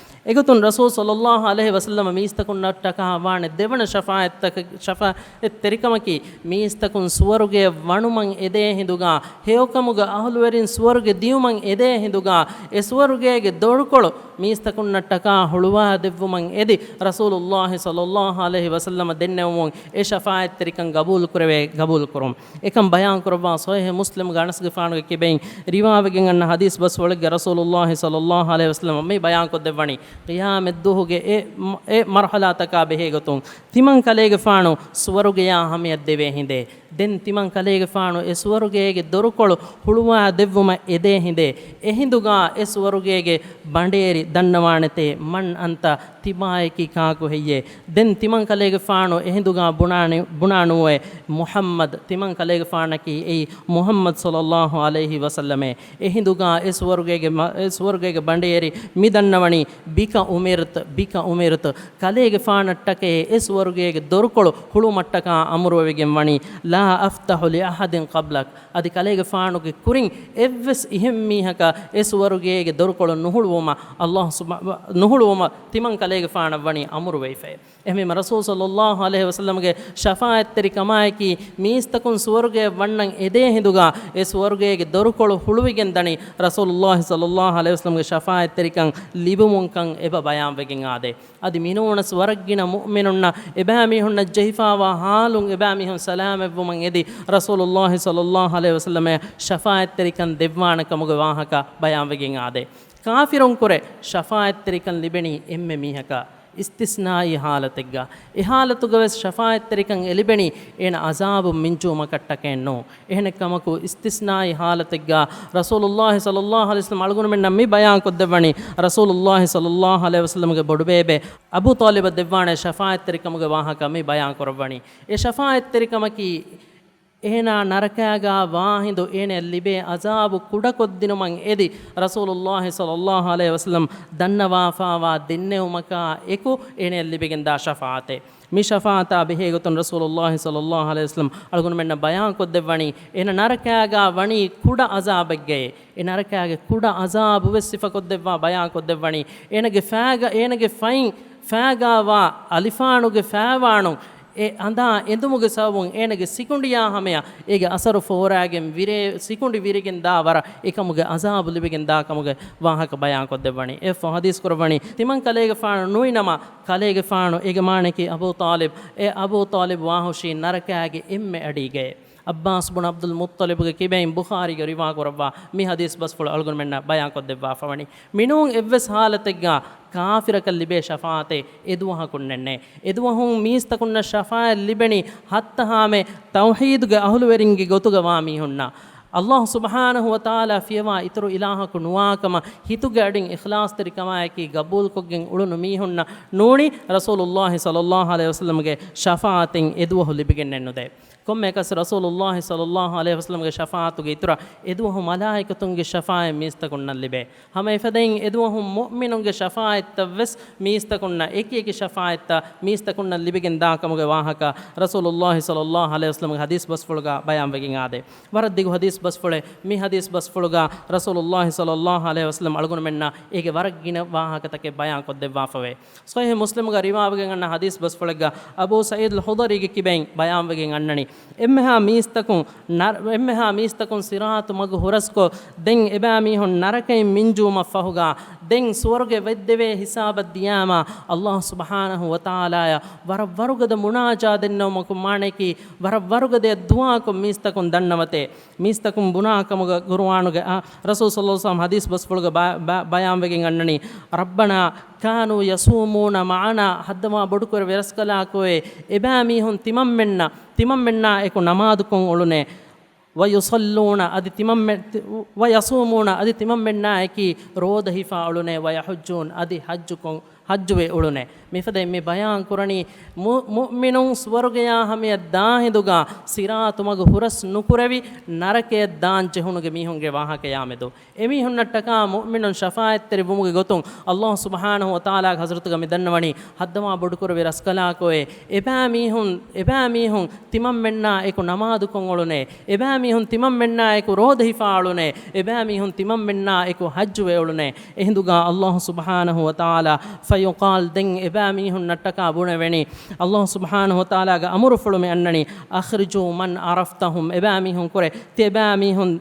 އެގޮތުން ރަސޫލު ޞައްލައްލާހު ޢަލައިހި ވަސައްލަމަ މީސްތަކުންނަށްޓަކާ ވާނެ ދެވަނަ ޝަފާޢަތްތަކަށް، ޝަފާޢަތްތެރިކަމަކީ، މީސްތަކުން ސުވަރުގެއަށް ވަނުމަށް އެދޭ ހިނދުގާ، ހެޔޮކަމުގެ އަހުލުވެރިން ސުވަރުގެ ދިޔުމަށް އެދޭ ހިނދުގާ، އެ ސުވަރުގޭގެ ދޮރުކޮޅު މީސްތަކުންނަށްޓަކާ ހުޅުވާ ދެއްވުމަށް އެދި، ރަސޫލުއްލާހި ޞައްލައްލާހު ޢަލައިހި ވަސައްލަމަ ދެންނެވުމުން އެ ޝަފާޢަތްތެރިކަން ގަބޫލު ކުރެވޭ، ގަބޫލު ކުރުން. އެކަން ބަޔާން ކުރައްވާ ޞަޙީޙު މުސްލިމްގެ އަނަސްގެފާނުގެ ކިބައިން ރިވާވެގެން އަންނަ ޙަދީޘް ބަސްފުޅެއްގަ ރަސޫލުއްލާހި ޞައްލައްލާހު ޢަލައިހި ވަސައްލަމަ މި ބަޔާންކޮށްދެއްވަނީ، ޤިޔާމަތްދުވަހުގެ އެ، އެ މަރުޙަލާތަކާ ބެހޭގޮތުން ތިމަން ކަލޭގެފާނު ސުވަރުގެޔާ ހަމަޔަށް ދެވޭ ހިނދޭ. ދެން ތިމަން ކަލޭގެފާނު އެ ސުވަރުގޭގެ ދޮރުކޮޅު ހުޅުވާ ދެއްވުމަށް އެދޭ ހިނދޭ. އެހިނދުގާ އެ ސުވަރުގޭގެ ބަނޑޭރި ދަންނަވާނެތޭ، މަން އަންތަ، ތިބާޔަކީ ކާކު ހެއްޔޭ؟ ދެން ތިމަން ކަލޭގެފާނު އެހިނދުގާ ބުނާނެ-، ބުނާނުވޭ، މުޙައްމަދު، ތިމަން ކަލޭގެފާނަކީ އެއީ މުޙައްމަދު ޞައްލައްލާހު ޢަލައިހި ވަސައްލަމޭ. އެހިނދުގާ އެ ސުވަރުގޭގެ މަ-، އެ ސުވަރުގޭގެ ބަނޑޭރި މި ދަންނަވަނީ، ބިކަ އުމިރްތު، ބިކަ އުމިރްތު، ކަލޭގެފާނަށްޓަކައި އެ ސުވަރުގޭގެ ދޮރުކޮޅު ހުޅުމަށްޓަކާ އަމުރުވެވިގެން ވަނީ، ލާ އަފްތަޙު ލިއަޙަދިން ޤަބްލަކަ، އަދި ކަލޭގެފާނުގެ ކުރިން އެއްވެސް އިހެން މީހަކަށް އެ ސުވަރުގޭގެ ދޮރުކޮޅު ނުހުޅުވުމަށް ﷲ ސުބް-، ނުހުޅުވުމަށް ތިމަން ކަލޭގެފާނަށް ވަނީ އަމުރުވެފައި. އެހެންވީމަ ރަސޫލު ޞައްލައްލާހު ޢަލައިހި ވަސައްލަމަގެ ޝަފާޢަތްތެރިކަމާއެކީ، މީސްތަކުން ސުވަރުގެއަށް ވަންނަން އެދޭ ހިނދުގާ އެ ސުވަރުގޭގެ ދޮރުކޮޅު ހުޅުވިގެން ދަނީ ރަސޫލުއްލާހި ޞައްލައްލާހު ޢަލައިހި ވަސައްލަމަގެ ޝަފާޢަތްތެރިކަން ލިބުމުންކަން އެބަ ބަޔާންވެގެން އާދޭ. އަދި މިނޫނަސް ވަރަށްގިނަ މުއުމިނުންނަށް އެބައިމީހުންނަށް ޖެހިފާވާ ޙާލުން އެބައިމީހުން ސަލާމަތްވުމަށް އެދި، ރަސޫލުއްލާހި ޞައްލައްލާހު ޢަލައިހި ވަސައްލަމަށް ޝަފާޢަތްތެރިކަން ދެއްވާނެ ކަމުގެ ވާހަކަ ބަޔާންވެގެން އާދޭ. ކާފިރުންކުރެ ޝަފާޢަތްތެރިކަން ލިބެނީ އެންމެ މީހަކަށް އިސްތިސްނާއީ ޙާލަތެއްގަ. އެ ޙާލަތުގަވެސް ޝަފާޢަތްތެރިކަން އެލިބެނީ އޭނަ ޢަޒާބުން މިންޖުވުމަކަށްޓަކައެއްނޫން. އެހެނެއްކަމަކު، އިސްތިސްނާއީ ޙާލަތެއްގަ ރަސޫލުއްލާހި ޞައްލައްލާހު ޢަލައިހި ވަސައްލަމަ އަޅުގަނޑުމެންނަށް މި ބަޔާންކޮށްދެއްވަނީ، ރަސޫލުއްލާހި ޞައްލައްލާހު ޢަލައިހި ވަސައްލަމަގެ ބޮޑުބޭބެ އަބޫ ޠާލިބަށް ދެއްވާނެ ޝަފާޢަތްތެރިކަމުގެ ވާހަކަ މި ބަޔާންކުރައްވަނީ. އެ ޝަފާޢަތްތެރިކަމަކީ، އޭނާ ނަރަކާގާ ވާހިނދު އޭނަޔަށް ލިބޭ ޢަޒާބު ކުޑަކޮށްދިނުމަށް އެދި، ރަސޫލުއްލާހި ޞައްލައްލާހު ޢަލައިހި ވަސައްލަމަ ދަންނަވާފާވާ ދެންނެވުމަކާ އެކު އޭނަޔަށް ލިބިގެންދާ ޝަފާޢަތެއް. މި ޝަފާޢަތާ ބެހޭގޮތުން ރަސޫލުއްލާހި ޞައްލައްލާހު ޢަލައިހި ވަސައްލަމަ އަޅުގަނޑުމެންނަށް ބަޔާންކޮށްދެއްވަނީ، އޭނަ ނަރަކާގާ ވަނީ ކުޑަ ޢަޒާބެއްގައޭ. އެ ނަރަކާގެ ކުޑަ ޢަޒާބުވެސް ސިފަކޮށްދެއްވާ ބަޔާންކޮށްދެއްވަނީ، އޭނަގެ ފައިގަ-، އޭނަގެ ފައިން ފައިގާވާ އަލިފާނުގެ ފައިވާނުން އެ އަނދާ އެނދުމުގެ ސަބަބުން އޭނަގެ ސިކުނޑިޔާ ހަމަޔަށް އޭގެ އަސަރު ފޯރާގެން ވިރޭ-، ސިކުނޑި ވިރިގެން ދާ ވަރަށް އެކަމުގެ ޢަޒާބު ލިބިގެން ދާ ކަމުގެ ވާހަކަ ބަޔާންކޮށްދެއްވަނީ. އެއަށްފަހު ޙަދީޘް ކުރައްވަނީ، ތިމަން ކަލޭގެފާނު ނުވިނަމަ، ކަލޭގެފާނު އޭގެ މާނަޔަކީ އަބޫ ޠާލިބް، އެ އަބޫ ޠާލިބް ވާހުށީ ނަރަކާގެ އެންމެ އަޑީގައޭ. ޢައްބާސް ބުނު ޢަބްދުލް މުއްޠަލިބުގެ ކިބައިން ބުޚާރީގަ ރިވާކުރައްވާ މި ޙަދީޘް ބަސްފުޅު އަޅުގަނޑުމެންނަށް ބަޔާންކޮށްދެއްވާފަވަނީ. މިނޫން އެއްވެސް ޙާލަތެއްގަ ކާފިރަކަށް ލިބޭ ޝަފާޢަތެއް އެދުވަހަކުންނެއްނެއް. އެދުވަހުން މީސްތަކުންނަށް ޝަފާޢަތް ލިބެނީ ޙައްތަހާމެ ތައުޙީދުގެ އަހުލުވެރިންގެ ގޮތުގަ ވާ މީހުންނަށް. ﷲ ސުބްޙާނަހު ވަތަޢާލާ ފިޔަވާ އިތުރު އިލާހަކު ނުވާކަމަށް ހިތުގެ އަޑިން އިޚްލާޞްތެރިކަމާއެކީ ގަބޫލުކޮށްގެން އުޅުނު މީހުންނަށް ނޫނީ ރަސޫލުއްލާހި ޞައްލައްލާހު ޢަލައިހި ވަސައްލަމަގެ ޝަފާޢަތެއް އެދުވަހު ލިބިގެންނެއްނުދޭ. ކޮންމެއަކަސް ރަސޫލުއްލާހި ޞައްލައްލާހު ޢަލައިހި ވަސައްލަމަގެ ޝަފާޢަތުގެ އިތުރަށް އެދުވަހު މަލާއިކަތުންގެ ޝަފާޢަތް މީސްތަކުންނަށް ލިބޭ. ހަމަ އެފަދައިން އެދުވަހު މުއުމިނުންގެ ޝަފާޢަތްތައް ވެސް މީސްތަކުންނަށް އެކި އެކި ޝަފާޢަތްތައް މީސްތަކުންނަށް ލިބިގެން ދާ ކަމުގެ ވާހަކަ ރަސޫލުއްލާހި ޞައްލައްލާހު ޢަލައިހި ވަސައްލަމަގެ ޙަދީޘް ބަސްފުޅުގަ ބަޔާންވެގެން އާދޭ. ވަރަށް ދިގު ޙަދީޘް ބަސްފުޅެއް. މި ޙަދީޘް ބަސްފުޅުގަ ރަސޫލުއްލާހި ޞައްލައްލާހު ޢަލައިހި ވަސައްލަމަ އަޅުގަނޑުމެންނަށް އޭގެ ވަރަށް ގިނަ ވާހަކަތަކެއް ބަޔާންކޮށްދެއްވާފަވޭ. ޞަޙީޙު މުސްލިމުގަ ރިވާވެގެން އަންނަ ޙަދީޘް ބަސްފުޅެއްގަ އަބޫ ސަޢީދުލް ޚުދްރީގެ ކިބައިން ބަޔާންވެގެން އަންނަނީ، އެންމެހާ މީސްތަކުން ނަރ-، އެންމެހާ މީސްތަކުން ޞިރާޠު މަގު ހުރަސްކޮށް، ދެން އެބައިމީހުން ނަރަކައިން މިންޖުވުމަށްފަހުގަ، ދެން ސުވަރުގެ ވެއްދެވޭ ހިސާބަށް ދިޔާމާ، ﷲ ސުބްޙާނަހު ވަތަޢާލާޔަށް ވަރަށް ވަރުގަދަ މުނާޖާ ދެންނެވުމަކުން މާނަޔަކީ، ވަރަށް ވަރުގަދަ ދުޢާކޮށް މީސްތަކުން ދަންނަވަތޭ. މީސްތަކުން ބުނާ ކަމުގަ ޤުރުއާނުގެ އާ، ރަސޫލު ޞައްލައްލާހު ޢަލައިހި ވަސައްލަމަ ޙަދީޘް ބަސްފުޅުގަ ބަ-، ބަ-، ބަޔާންވެގެން އަންނަނީ، ربنا كانوا يصومون معنا، ހައްދަވާ ބޮޑުކުރެ ވެރަސްކަލާކޮއެ، އެބައިމީހުން ތިމަންމެންނަށް، ތިމަންމެންނާ އެކު ނަމާދުކޮށް އުޅުނޭ. ويصلون، އަދި ތިމަންމެ-، ويصومون، އަދި ތިމަންމެންނާއެކީ ރޯދަ ހިފާ އުޅުނޭ، ويحجون، އަދި ޙައްޖުކޮށް، ހައްޖުވެ އުޅުނޭ. މިފަދައިން މި ބަޔާން ކުރަނީ މު-، މުއުމިނުން ސުވަރުގެޔާ ހަމަޔަށް ދާ ހިނދުގާ ސިރާތު މަގު ހުރަސް ނުކުރެވި ނަރަކަޔަށް ދާން ޖެހުނުގެ މީހުންގެ ވާހަކަޔާމެދު. އެމީހުންނަށްޓަކާ މުއުމިނުން ޝަފާއަތްތެރި ވުމުގެ ގޮތުން އައްލާހު ސުބްޙާނަހު ވަތަޢާލާގެ ޙަޟްރަތުގަ މި ދަންނަވަނީ، ހައްދަވާ ބޮޑުކުރެއްވި ރަސްކަލާކޯއޭ، އެބައިމީހުން، އެބައިމީހުން ތިމަންމެންނާ އެކު ނަމާދުކޮށް އުޅުނޭ، އެބައިމީހުން ތިމަންމެންނާ އެކު ރޯދަ ހިފާ އުޅުނޭ، އެބައިމީހުން ތިމަންމެންނާ އެކު ޙައްޖުވެ އުޅުނޭ. އެހިނދުގާ އައްލާހު ސުބްޙާނަހު ވަތަޢާލާ ފަޔުޤާލް، ދެން އެބައިމީހުންނަށްޓަކާ ބުނެވެނީ، އައްލާހު ސުބްޙާނަހު ވަތަޢާލާގެ އަމުރުފުޅު މި އަންނަނީ، އަޚްރިޖޫ މަން ޢަރަފްތަހުމް، އެބައިމީހުން ކުރެ، ތިބައިމީހުން،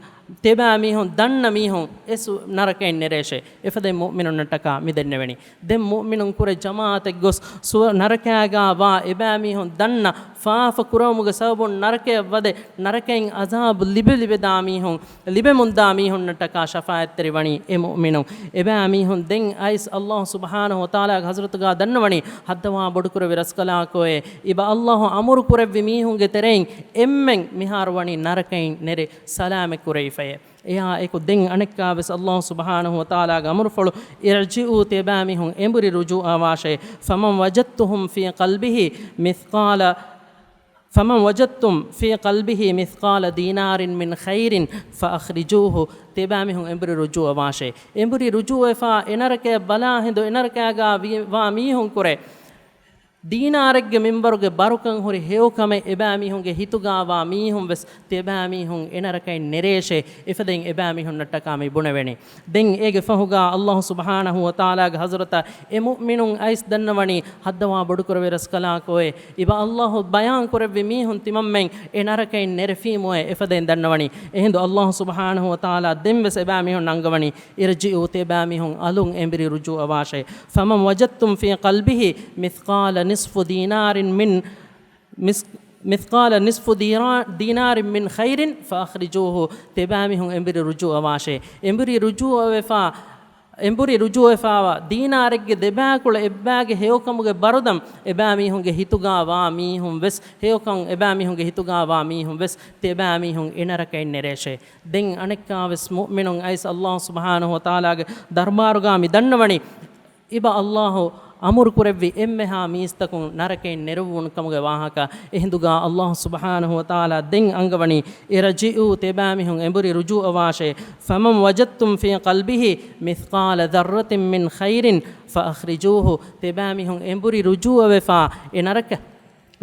ތިބައިމީހުން ދަންނަ މީހުން އެ ސު-، ނަރަކައިން ނެރޭށޭ. އެފަދައިން މުއުމިނުންނަށްޓަކާ މި ދެންނެވެނީ. ދެން މުއުމިނުން ކުރެ ޖަމާޢަތެއް ގޮސް ސުވަ-، ނަރަކައިގާ ވާ އެބައިމީހުން ދަންނަ ފާފަ ކުރެވުމުގެ ސަބަބުން ނަރަކަޔަށް ވަދެ، ނަރަކައިން ޢަޛާބު ލިބި ލިބެދާ މީހުން، ލިބެމުންދާ މީހުންނަށްޓަކާ ޝަފާޢަތްތެރި ވަނީ އެ މުއުމިނުން. އެބައިމީހުން ދެން އައިސް އައްލާހު ސުބްޙާނަހު ވަތަޢާލާގެ ޙަޟްރަތުގާ ދަންނަވަނީ، ހައްދަވާ ބޮޑުކުރެއްވި ރަސްކަލާކޯއޭ، އިބަ އައްލާހު އަމުރު ކުރެއްވި މީހުންގެ ތެރެއިން އެންމެން މިހާރު ވަނީ ނަރަކައިން ނެރެ ސަލާމަތް ކުރެވިފައޭ. އެއާއެކު ދެން އަނެއްކާވެސް އައްލާހު ސުބްޙާނަހު ވަތަޢާލާގެ އަމުރުފުޅު، އިރްޖިޢޫ، ތިޔަބައިމީހުން އެނބުރި ރުޖޫޢަވާށޭ. ފަމަން ވަޖަދްތުމް ފީ ޤަލްބިހި މިޘްޤާލަ، ފަމަން ވަޖަދްތުމް ފީ ޤަލްބިހި މިޘްޤާލަ ދީނާރިން މިން ޚައިރިން ފައަޚްރިޖޫހު، ތިޔަބައިމީހުން އެނބުރި ރުޖޫޢަވާށޭ. އެނބުރި ރުޖޫޢަވެފާ އެ ނަރަކަޔަށް ބަލާ ހިނދު، އެ ނަރަކައިގާ ވި-، ވާ މީހުން ކުރެ، ދީނާރެއްގެ މިންވަރުގެ ބަރުކަން ހުރި ހެޔޮކަމެއް އެބައިމީހުންގެ ހިތުގާ ވާ މީހުން ވެސް ތިޔަބައިމީހުން އެ ނަރަކައިން ނެރޭށޭ. އެފަދައިން އެބައިމީހުންނަށްޓަކާ މި ބުނެވެނީ. ދެން އޭގެ ފަހުގާ އައްލާހު ސުބްޙާނަހު ވަތަޢާލާގެ ޙަޟްރަތަށް އެ މުއުމިނުން އައިސް ދަންނަވަނީ، ހައްދަވާ ބޮޑުކުރެއްވި ރަސްކަލާކޯއޭ، އިބަ އައްލާހު ބަޔާން ކުރެއްވި މީހުން ތިމަންމެން އެ ނަރަކައިން ނެރެފީމުއޭ އެފަދައިން ދަންނަވަނީ. އެހިނދު އައްލާހު ސުބްޙާނަހު ވަތަޢާލާ ދެން ވެސް އެބައިމީހުން އަންގަވަނީ، އިރްޖިޢޫ، ތިޔަބައިމީހުން އަލުން އެނބުރި ރުޖޫޢަވާށޭ. ފަމަން ވަޖަދްތުމް ފީ ޤަލްބިހި މިޘްޤާލަ ނިޞްފު ދީނާރިން މިން، މިސް-، މިޘްޤާލަ ނިޞްފު ދީރާ-، ދީނާރިން މިން ޚައިރިން ފައަޚްރިޖޫހު، ތިޔަބައިމީހުން އެނބުރި ރުޖޫޢަވާށޭ. އެނބުރި ރުޖޫޢަވެފާ، އެނބުރި ރުޖޫޢަވެފާވާ ދީނާރެއްގެ ދެބައިކުޅަ އެއްބައިގެ ހެޔޮކަމުގެ ބަރުދަން އެބައިމީހުންގެ ހިތުގާ ވާ މީހުން ވެސް، ހެޔޮކަން އެބައިމީހުންގެ ހިތުގާ ވާ މީހުން ވެސް ތިޔަބައިމީހުން އެ ނަރަކައިން ނެރޭށޭ. ދެން އަނެއްކާވެސް މުއުމިނުން އައިސް އައްލާހު ސުބްޙާނަހު ވަތަޢާލާގެ ދަރުބާރުގާ މި ދަންނަވަނީ، އިބަ އައްލާހު އަމުރު ކުރެއްވި އެންމެހާ މީސްތަކުން ނަރަކައިން ނެރުއްވުނު ކަމުގެ ވާހަކަ. އެހިނދުގާ އައްލާހު ސުބްޙާނަހު ވަތަޢާލާ ދެން އަންގަވަނީ، އިރްޖިޢޫ، ތިޔަބައިމީހުން އެނބުރި ރުޖޫޢަވާށޭ. ފަމަން ވަޖަދްތުމް ފީ ޤަލްބިހި މިޘްޤާލަ ޛައްރަތިން މިން ޚައިރިން ފައަޚްރިޖޫހު، ތިޔަބައިމީހުން އެނބުރި ރުޖޫޢަވެފާ އެ ނަރަކަ،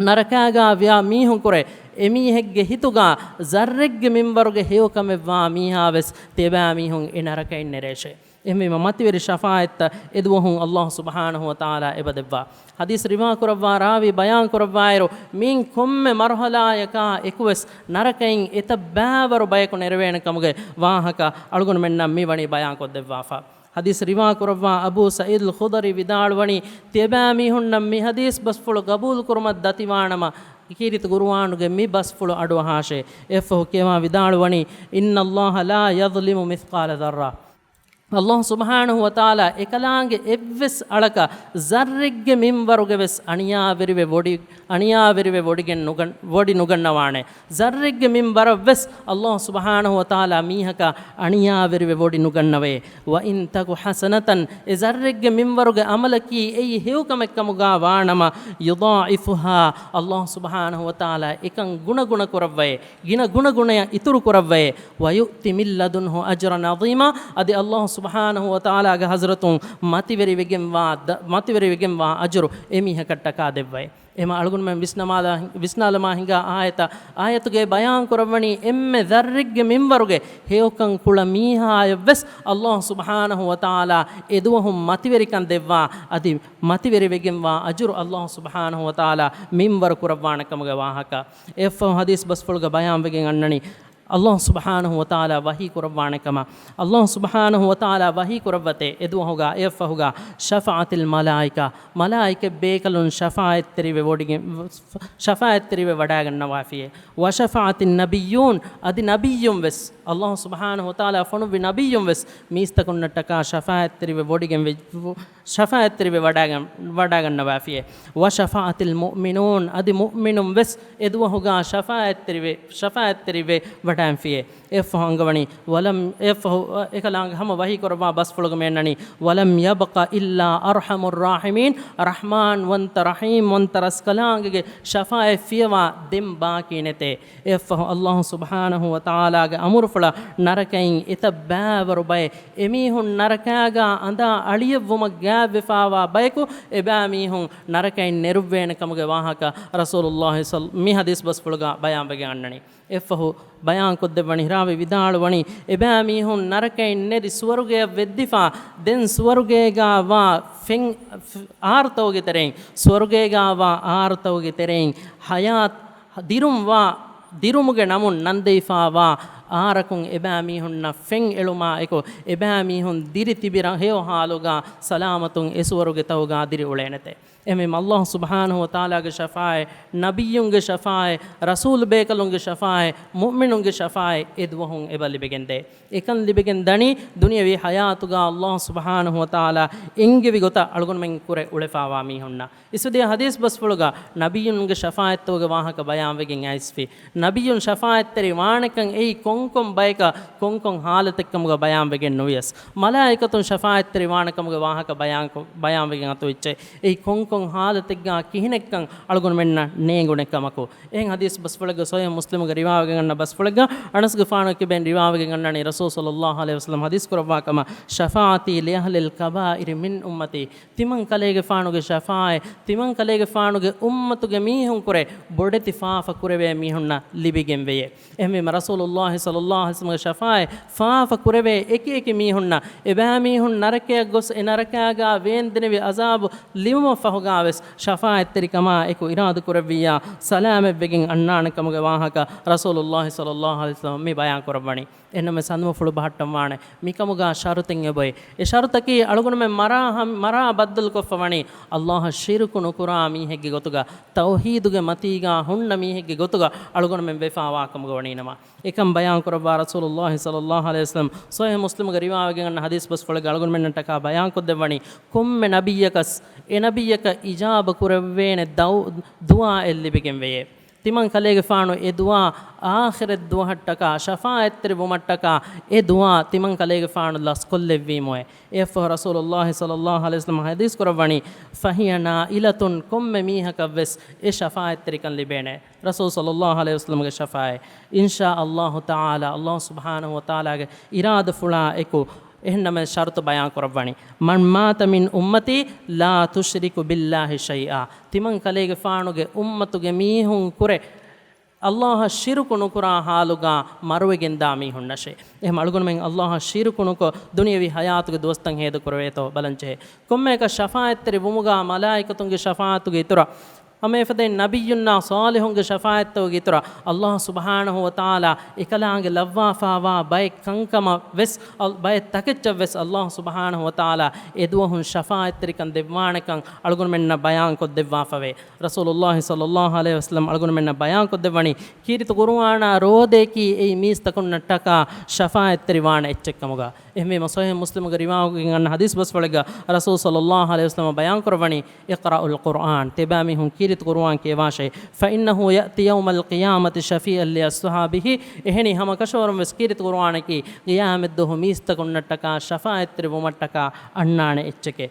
ނަރަކައިގާ ވިޔާ މީހުން ކުރެ، އެމީހެއްގެ ހިތުގާ ޒައްރެއްގެ މިންވަރުގެ ހެޔޮކަމެއްވާ މީހާ ވެސް ތިޔަބައިމީހުން އެ ނަރަކައިން ނެރޭށޭ. އެހެންވީމަ މަތިވެރި ޝަފާޢަތްތައް އެދުވަހުން އައްލާހު ސުބްޙާނަހު ވަތަޢާލާ އެބަދެއްވާ. ޙަދީޘް ރިވާ ކުރައްވާ ރާވީ ބަޔާން ކުރައްވާއިރު، މިއިން ކޮންމެ މަރުޙަލާއަކާ އެކުވެސް ނަރަކައިން އެތައް ބައިވަރު ބަޔަކު ނެރެވޭނެ ކަމުގެ ވާހަކަ އަޅުގަނޑުމެންނަށް މި ވަނީ ބަޔާން ކޮށްދެއްވާފަ. ޙަދީޘް ރިވާ ކުރައްވާ އަބޫ ސަޢީދުލް ޚުދަރީ ވިދާޅުވަނީ، ތިޔަބައިމީހުންނަށް މި ޙަދީޘް ބަސްފުޅު ގަބޫލު ކުރުމަށް ދަތިވާނަމަ، ކީރިތި ޤުރުއާނުގެ މި ބަސްފުޅު އަޑުއަހާށޭ. އެއަށްފަހު ކިޔަވާ ވިދާޅުވަނީ، إن الله لا يظلم مثقال ذرة. އައްލާހު ސުބްޙާނަހު ވަތަޢާލާ އެކަލާނގެ އެއްވެސް އަޅަކަށް ޒައްރެއްގެ މިންވަރުގެ ވެސް އަނިޔާވެރިވެ ވޮޑި، އަނިޔާވެރިވެ ވޮޑިގެން ނުގަން، ވޮޑި ނުގަންނަވާނެ. ޒައްރެއްގެ މިންވަރަށް ވެސް އައްލާހު ސުބްޙާނަހު ވަތަޢާލާ މީހަކަށް އަނިޔާވެރިވެ ވޮޑި ނުގަންނަވައޭ. وإن تك حسنة، އެ ޒައްރެއްގެ މިންވަރުގެ ޢަމަލަކީ އެއީ ހެޔޮކަމެއް ކަމުގާ ވާނަމަ، يضاعفها، އައްލާހު ސުބްޙާނަހު ވަތަޢާލާ އެކަން ގުނަގުނަ ކުރައްވައޭ، ގިނަ ގުނަގުނަޔަށް އިތުރު ކުރައްވައޭ. ويؤت من لدنه أجرا عظيما، އަދި އައްލާހު ސުބްޙާނަހު ވަތަޢާލާގެ ޙަޟްރަތުން މަތިވެރިވެގެންވާ ދަ-، މަތިވެރިވެގެންވާ އަޖުރު އެމީހަކަށްޓަކާ ދެއްވައޭ. އެމަ އަޅުގަނޑުމެން ވިސްނަމާލާ-، ވިސްނާލަމާ ހިނގާ އާޔަތަށް، އާޔަތުގައި ބަޔާން ކުރައްވަނީ އެންމެ ޒައްރެއްގެ މިންވަރުގެ ހެޔޮކަން ކުޅަ މީހާޔަށް ވެސް އައްލާހު ސުބްޙާނަހު ވަތަޢާލާ އެދުވަހުން މަތިވެރިކަން ދެއްވާ، އަދި މަތިވެރިވެގެންވާ އަޖުރު އައްލާހު ސުބްޙާނަހު ވަތަޢާލާ މިންވަރު ކުރައްވާނެ ކަމުގެ ވާހަކަ. އެއަށްފަހު ޙަދީޘް ބަސްފުޅުގަ ބަޔާންވެގެން އަންނަނީ، އައްލާހު ސުބްޙާނަހު ވަތަޢާލާ ވަޙީ ކުރައްވާނެ ކަމަށް. އައްލާހު ސުބްޙާނަހު ވަތަޢާލާ ވަޙީ ކުރައްވަތޭ އެދުވަހުގާ އެއަށްފަހުގާ، ޝަފަޢަތިލް މަލާއިކާ، މަލާއިކަ ބޭކަލުން ޝަފާޢަތްތެރިވެ ވޮޑިގެން، ޝަފާޢަތްތެރިވެ ވަޑާގަންނަވާފިޔޭ. ވަޝަފަޢަތިން ނަބިއްޔޫން، އަދި ނަބިއްޔުން ވެސް، އައްލާހު ސުބްޙާނަހު ވަތަޢާލާ ފޮނުއްވި ނަބިއްޔުން ވެސް މީސްތަކުންނަށްޓަކާ ޝަފާޢަތްތެރިވެ ވޮޑިގެން ވެ-، ޝަފާޢަތްތެރިވެ ވަޑާގަން، ވަޑާގަންނަވާފިޔޭ. ވަޝަފަޢަތިލް މުއުމިނޫން، އަދި މުއުމިނުން ވެސް އެދުވަހުގާ ޝަފާޢަތްތެރިވެ، ޝަފާޢަތްތެރިވެ ވަޑާ އެފްއޯ އަންގަވަނީ، ވަލަމް، އެފްއޯ އެކަލާނގެ ހަމަ ވަހީ ކުރައްވާ ބަސްފުޅުގަ މިއަންނަނީ، ވަލަމް ޔަބްޤަ އިއްލާ އަރްޙަމުއްރާޙިމީން، ރަޙްމާން ވަންތަ، ރަޙީމް ވަންތަ ރަސްކަލާނގެގެ ޝަފާޢަތް ފިޔަވާ ދެން ބާކީ ނެތޭ. އެއަށްފަހު އައްލާހު ސުބްޙާނަހު ވަތަޢާލާގެ އަމުރުފުޅަށް ނަރަކައިން އެތައް ބައިވަރު ބައެއް އެމީހުން ނަރަކާގާ އަނދާ އަޅިއަށްވުމަށް ގާތްވެފާވާ ބަޔަކު އެބައިމީހުން ނަރަކައިން ނެރުއްވޭނެ ކަމުގެ ވާހަކަ ރަސޫލުއްލާހި ޞައް-، މި ޙަދީޘް ބަސްފުޅުގަ ބަޔާންވެގެން އަންނަނީ. އެއަށްފަހު ބަޔާންކޮށްދެއްވަނީ، ރާވީ ވިދާޅުވަނީ، އެބައިމީހުން ނަރަކައިން ނެރި ސުވަރުގެއަށް ވެއްދިފާ، ދެން ސުވަރުގޭގާ ވާ ފެން، ފް-، އާރުތަކުގެ ތެރެއިން، ސުވަރުގޭގާ ވާ އާރުތަކުގެ ތެރެއިން ޙަޔާތް ދިރުން ވާ، ދިރުމުގެ ނަމުން ނަންދެވިފާވާ އާރަކުން އެބައިމީހުންނަށް ފެން އެޅުމާ އެކު، އެބައިމީހުން ދިރި ތިބި ރަ-، ހެޔޮ ހާލުގާ ސަލާމަތުން އެ ސުވަރުގެތަކުގާ ދިރިއުޅޭނެތެ. އެހެންވީމަ، އައްލާހު ސުބްޙާނަހު ވަތަޢާލާގެ ޝަފާޢަތް، ނަބިއްޔުންގެ ޝަފާޢަތް، ރަސޫލު ބޭކަލުންގެ ޝަފާޢަތް، މުއުމިނުންގެ ޝަފާޢަތް އެ ދުވަހުން އެބަ ލިބިގެންދޭ. އެކަން ލިބިގެން ދަނީ ދުނިޔަވީ ޙަޔާތުގާ އައްލާހު ސުބްޙާނަހު ވަތަޢާލާ އެންގެވި ގޮތަށް އަޅުގަނޑުމެން ކުރެ އުޅެފާވާ މީހުންނަށް. އިސްވެދިޔަ ޙަދީޘް ބަސްފުޅުގަ ނަބިއްޔުންގެ ޝަފާޢަތްތަކުގެ ވާހަކަ ބަޔާންވެގެން އައިސްފި. ނަބިއްޔުން ޝަފާޢަތްތެރި ވާނެކަން އެއީ ކޮންކޮން ބަޔަކަށް ކޮންކޮން ޙާލަތެއްކަމުގަ ބަޔާންވެގެން ނުވިޔަސް، މަލާއިކަތުން ޝަފާޢަތްތެރި ވާނެކަމުގެ ވާހަކަ ބަޔާންކޮ-، ބަޔާންވެގެން އަތުވެއްޖެ. އެއީ ކޮންކޮން ޙާލަތެއްގާ ކިހިނެއްކަން އަޅުގަނޑުމެންނަށް ނޭނގުނެ ކަމަކު. އެހެން ޙަދީޘް ބަސްފުޅެއްގަ ޞަޙީޙު މުސްލިމުގެ ރިވާވެގެން އަންނަ ބަސްފުޅެއްގަ އަނަސްގެފާނު ކިބެން ރިވާވެގެން އަންނަނީ ރަސޫލު ޞައްލައްލާހު ޢަލައިހި ވަސައްލަމަ ޙަދީޘް ކުރައްވާ ކަމަށް، ޝަފާޢަތީ ލިއަހްލިލް ކަބާއިރި މިން އުއްމަތީ، ތިމަން ކަލޭގެފާނުގެ ޝަފާޢަތް، ތިމަން ކަލޭގެފާނުގެ އުއްމަތުގެ މީހުން ކުރެ ބޮޑެތި ފާފަ ކުރެވޭ މީހުންނަށް ލިބިގެން ވެޔޭ. އެހެންވީމަ، ރަސޫލުއްލާހި ޞައްލައްލާހު ޢަލައިހި ވަސައްލަމަގެ ޝަފާޢަތް ފާފަ ކުރެވޭ އެކި އެކި މީހުންނަށް، އެބައިމީހުން ނަރަކަޔަށް ގޮސް އެ ނަރަކާގާ ވޭންދެނިވި ޢަޒާބު ލިބުމަށް ފަހުގާވެސް ޝަފާޢަތްތެރިކަމާ އެކު އިރާދަކުރެއްވިއްޔާ، ސަލާމަތްވެގެން އަންނާނެ ކަމުގެ ވާހަކަ ރަސޫލުއްލާހި ޞައްލައްލާހު ޢަލައިހި ވަސައްލަމަ މި ބަޔާން ކުރައްވަނީ. އެހެންނަމަވެސް ހަނދުމަފުޅު ބަހައްޓަން ވާނެ. މިކަމުގާ ޝަރުތެއް އެބައޮތް. އެ ޝަރުތަކީ އަޅުގަނޑުމެން މަރާ ހަމް-، މަރާ ބައްދަލުކޮށްފަ ވަނީ، އައްލާހަށް ޝިރުކު ނުކުރާ މީހެއްގެ ގޮތުގަ، ތައުޙީދުގެ މަތީގާ ހުންނަ މީހެއްގެ ގޮތުގަ އަޅުގަނޑުމެން ވެފާވާ ކަމުގަ ވަނީނަމަ. އެކަން ބަޔާން ކުރައްވާ ރަސޫލުއްލާހި ޞައްލައްލާހު ޢަލައިހި ވަސައްލަމަ ޞަޙީޙު މުސްލިމުގެ ރިވާވެގެން އަންނަ ޙަދީޘް ބަސްފުޅެއްގަ އަޅުގަނޑުމެންނަށްޓަކާ ބަޔާންކޮށްދެއްވަނީ، ކޮންމެ ނަބިއްޔަކަސް އެ ނަބިއްޔަކަށް އިޖާބަ ކުރެވޭނެ ދައު-، ދުޢާއެއް ލިބިގެން ވެޔޭ. ތިމަން ކަލޭގެފާނު އެ ދުޢާ އާޚިރަތް ދުވަހަށްޓަކާ، ޝަފާޢަތްތެރި ވުމަށްޓަކާ އެ ދުޢާ ތިމަން ކަލޭގެފާނު ލަސްކޮށްލެއްވީމުއޭ. އެއަށްފަހު ރަސޫލުއްލާހި ޞައްލައްލާހު ޢަލައިހި ވަސައްލަމަ ޙަދީޘް ކުރައްވަނީ، "فهي نائلة"، ކޮންމެ މީހަކަށްވެސް އެ ޝަފާޢަތްތެރިކަން ލިބޭނެ. ރަސޫލު ޞައްލައްލާހު ޢަލައިހި ވަސައްލަމަގެ ޝަފާޢަތް، އިންޝާ ﷲ ތަޢާލާ، ﷲ ސުބްޙާނަހު ވަތަޢާލާގެ އިރާދަފުޅާ އެކު، އެހެންނަމަވެސް ޝަރުޠު ބަޔާން ކުރައްވަނީ، "من مات من أمتي لا يشرك بالله شيئا"، ތިމަން ކަލޭގެފާނުގެ އުއްމަތުގެ މީހުން ކުރެ ﷲ އަށް ޝިރުކު ނުކުރާ ހާލުގާ މަރުވެގެންދާ މީހުންނަށޭ. އެހެން އަޅުގަނޑުމެން ﷲ އަށް ޝިރުކު ނުކޮށް، ދުނިޔަވީ ޙަޔާތުގެ ދުވަސްތައް ހޭދަކުރެވޭތޯ ބަލަންޖެހޭ. ކޮންމެއަކަށް ޝަފާޢަތްތެރި ވުމުގާ މަލާއިކަތުންގެ ޝަފާޢަތުގެ އިތުރަށް، ހަމައެފަދައިން ނަބިއްޔުންނާ ޞާލިޙުންގެ ޝަފާޢަތްތަކުގެ އިތުރަށް، ﷲ ސުބްޙާނަހު ވަތަޢާލާ އެކަލާނގެ ލައްވާފާވާ ބައެއް ކަންކަމަށް ވެސް، އަލް-، ބައެއް ތަކެއްޗަށް ވެސް ﷲ ސުބްޙާނަހު ވަތަޢާލާ އެދުވަހުން ޝަފާޢަތްތެރިކަން ދެއްވާނެކަން އަޅުގަނޑުމެންނަށް ބަޔާންކޮށްދެއްވާފަވޭ. ރަސޫލުއްލާހި ޞައްލައްލާހު ޢަލައިހި ވަސައްލަމަ އަޅުގަނޑުމެންނަށް ބަޔާންކޮށްދެއްވަނީ، ކީރިތި ޤުރުއާނާ ރޯދަޔަކީ އެއީ މީސްތަކުންނަށްޓަކާ ޝަފާޢަތްތެރިވާނެ އެއްޗެއްކަމުގަ. އެހެންވީމަ، ޞަޙީޙު މުސްލިމުގެ ރިވާވެގެން އަންނަ ޙަދީޘް ބަސްފުޅެއްގަ ރަސޫލު ޞައްލައްލާހު ޢަލައިހި ވަސައްލަމަ ބަޔާންކުރައްވަނީ، "اقرأوا القرآن"، ތިބާމީހުން ކީރިތި ޤުރުއާން ކިޔަވާށޭ، "فإنه يأتي يوم القيامة شفيعا لأصحابه"، އެހެނީ ހަމަކަށަވަރުން ވެސް ކީރިތި ޤުރުއާނަކީ ޤިޔާމަތްދުވަހު މީސްތަކުންނަށްޓަކާ ޝަފާޢަތްތެރިވުމަށްޓަކާ އަންނާނެ އެއްޗެކޭ.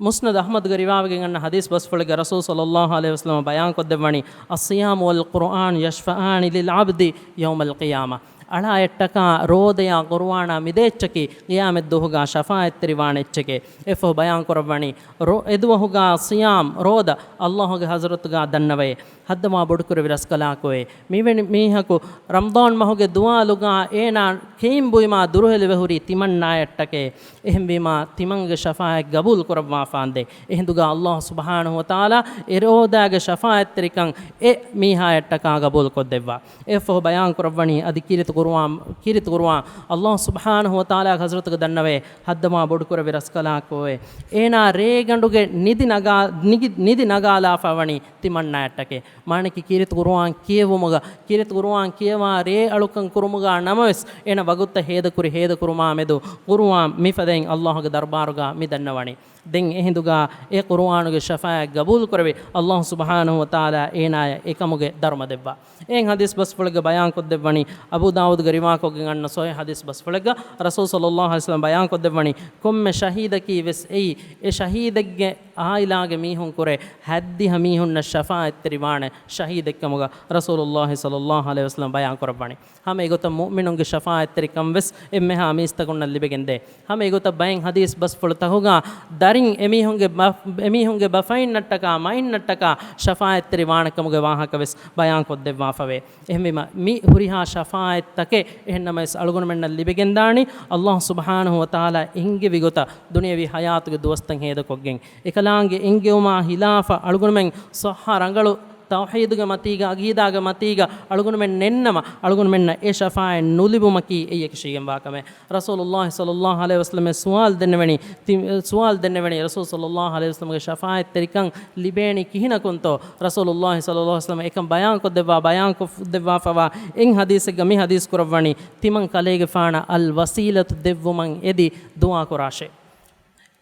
މުސްނަދު އަޙްމަދުގެ ރިވާވެގެން އަންނަ ޙަދީޘް ބަސްފުޅެއްގަ ރަސޫލު ޞައްލައްލާހު ޢަލައިހި ވަސައްލަމަ ބަޔާންކޮށްދެއްވަނީ، "الصيام والقرآن يشفعان للعبد يوم القيامة"، އަޅާއަށްޓަކާ ރޯދަޔާ ޤުރުއާނާ މިދެ އެއްޗަކީ ޤިޔާމަތްދުވަހުގާ ޝަފާޢަތްތެރިވާނެ އެއްޗެކޭ. އެއަށްފަހު ބަޔާންކުރައްވަނީ، ރޯ-، އެދުވަހުގާ ޞިޔާމް، ރޯދަ، ﷲގެ ޙަޟްރަތުގާ ދަންނަވައޭ، ހައްދަމާ ބޮޑުކުރެއްވި ރަސްކަލާކޯއޭ. މިވެނި މީހަކު ރަމަޟާން މަހުގެ ދުވާލުގާ އޭނާ ކެއިން ބުއިމާ ދުރުހެލިވެ ހުރީ ތިމަންނާއަށްޓަކޭ. އެހެންވީމާ، ތިމަންގެ ޝަފާޢަތް ގަބޫލު ކުރައްވާފާނދޭ. އެހިނދުގާ ﷲ ސުބްޙާނަހު ވަތަޢާލާ އެ ރޯދާގެ ޝަފާޢަތްތެރިކަން އެ މީހާއަށްޓަކާ ގަބޫލު ކޮށްދެއްވާ. އެއަށްފަހު ބަޔާން ކުރައްވަނީ އަދި ކީރިތި ޤުރުއާން، ކީރިތި ޤުރުއާން ﷲ ސުބްޙާނަހު ވަތަޢާލާގެ ޙަޟްރަތުގަ ދަންނަވޭ، ހައްދަމާ ބޮޑުކުރެއްވި ރަސްކަލާކޯއޭ. އޭނާ ރޭގަނޑުގެ ނިދި ނަގާ-، ނިގި-، ނިދި ނަގާލާފަ ވަނީ ތިމަންނާއަށްޓަކޭ. މާނައަކީ ކީރިތި ޤުރުއާން ކިޔެވުމުގަ، ކީރިތި ޤުރުއާން ކިޔަވާ ރޭ އަޅުކަން ކުރުމުގާ ނަމަވެސް، އޭނަ ވަގުތުތައް ހޭދަކުރި ހޭދަކުރުމާ މެދު ޤުރުއާން މިފަދައިން ﷲގެ ދަރުބާރުގާ މި ދަންނަވަނީ. ދެން އެހިނދުގާ އެ ޤުރުއާނުގެ ޝަފާޢަތް ގަބޫލުކުރެވި، ﷲ ސުބްޙާނަހޫ ވަތަޢާލާ އޭނާޔަށް އެކަމުގެ ދަރުމަ ދެއްވާ. އެހެން ޙަދީޘް ބަސްފުޅެއްގަ ބަޔާންކޮށްދެއްވަނީ، އަބޫ ދާވޫދުގެ ރިވާކޮށްގެން އަންނަ ޞަޙީޙު ޙަދީޘް ބަސްފުޅެއްގަ، ރަސޫލު ޞައްލައްލާހު ޢަލައިހި ވަސައްލަމަ ބަޔާންކޮށްދެއްވަނީ، ކޮންމެ ޝަހީދަކީ ވެސް އެއީ، އެ ޝަހީދެއްގެ ޢާއިލާގެ މީހުންކުރެ ހައްދިހަ މީހުންނަށް ޝަފާޢަތްތެރިވާނެ ޝަހީދެއްކަމުގަ ރަސޫލުއްލާހި ޞައްލައްލާހު ޢަލައިހި ވަސައްލަމަ ބަޔާންކުރައްވަނީ. ހަމަ އެގޮތަށް މުއުމިނުންގެ ޝަފާޢަތްތެރިކަން ވެސް އެންމެހާ މީސްތަކުންނަށް ލިބިގެންދޭ. ހަމަ އެގޮތަށް ބައެއް ޙަދީޘް ބަސްފުޅުތަކުގަ ދަރިން އެމީހުންގެ ބަ-، އެމީހުންގެ ބަފައިންނަށްޓަކާ މައިންނަށްޓަކާ ޝަފާޢަތްތެރި ވާނެކަމުގެ ވާހަކަ ވެސް ބަޔާންކޮށްދެއްވާފަވޭ. އެހެންވީމަ، މި ހުރިހާ ޝަފާޢަތްތަކެއް އެހެންނަމަވެސް އަޅުގަނޑުމެންނަށް ލިބިގެންދާނީ، ﷲ ސުބްޙާނަހޫ ވަތަޢާލާ އެންގެވި ގޮތަށް ދުނިޔަވީ ޙަޔާތުގެ ދުވަސްތައް ހޭދަކޮށްގެން. އެކަލާނގެ އެންގެވުމާ ޚިލާފަށް އަޅުގަނޑުމެން ޞައްޙަ ރަނގަޅު ތައުޙީދުގެ މަތީގަ، ޢަޤީދާގެ މަތީގަ އަޅުގަނޑުމެން ނެންނަމަ، އަޅުގަނޑުމެންނަށް އެ ޝަފާޢަތް ނުލިބުމަކީ އެއީ އެކަށީގެންވާ ކަމެއް. ރަސޫލުއްލާހި ޞައްލައްލާހު ޢަލައިހި ވަސައްލަމަށް ސުވާލު ދެންނެވެނީ، ތި-، ސުވާލު ދެންނެވެނީ، ރަސޫލު ޞައްލައްލާހު ޢަލައިހި ވަސައްލަމަގެ ޝަފާޢަތްތެރިކަން ލިބޭނީ ކިހިނަކުންތޯ؟ ރަސޫލުއްލާހި ޞައްލައްލާހު ޢަލައިހި ވަސައްލަމަ އެކަން ބަޔާންކޮށްދެއްވާ، ބަޔާންކޮށްދެއްވާފަވާ އެއް ޙަދީޘެއްގަ މި ޙަދީޘް ކުރައްވަނީ، ތިމަން ކަލޭގެފާނަށް އަލް ވަސީލަތު ދެއްވުމަށް އެދި ދުޢާ ކުރާށޭ.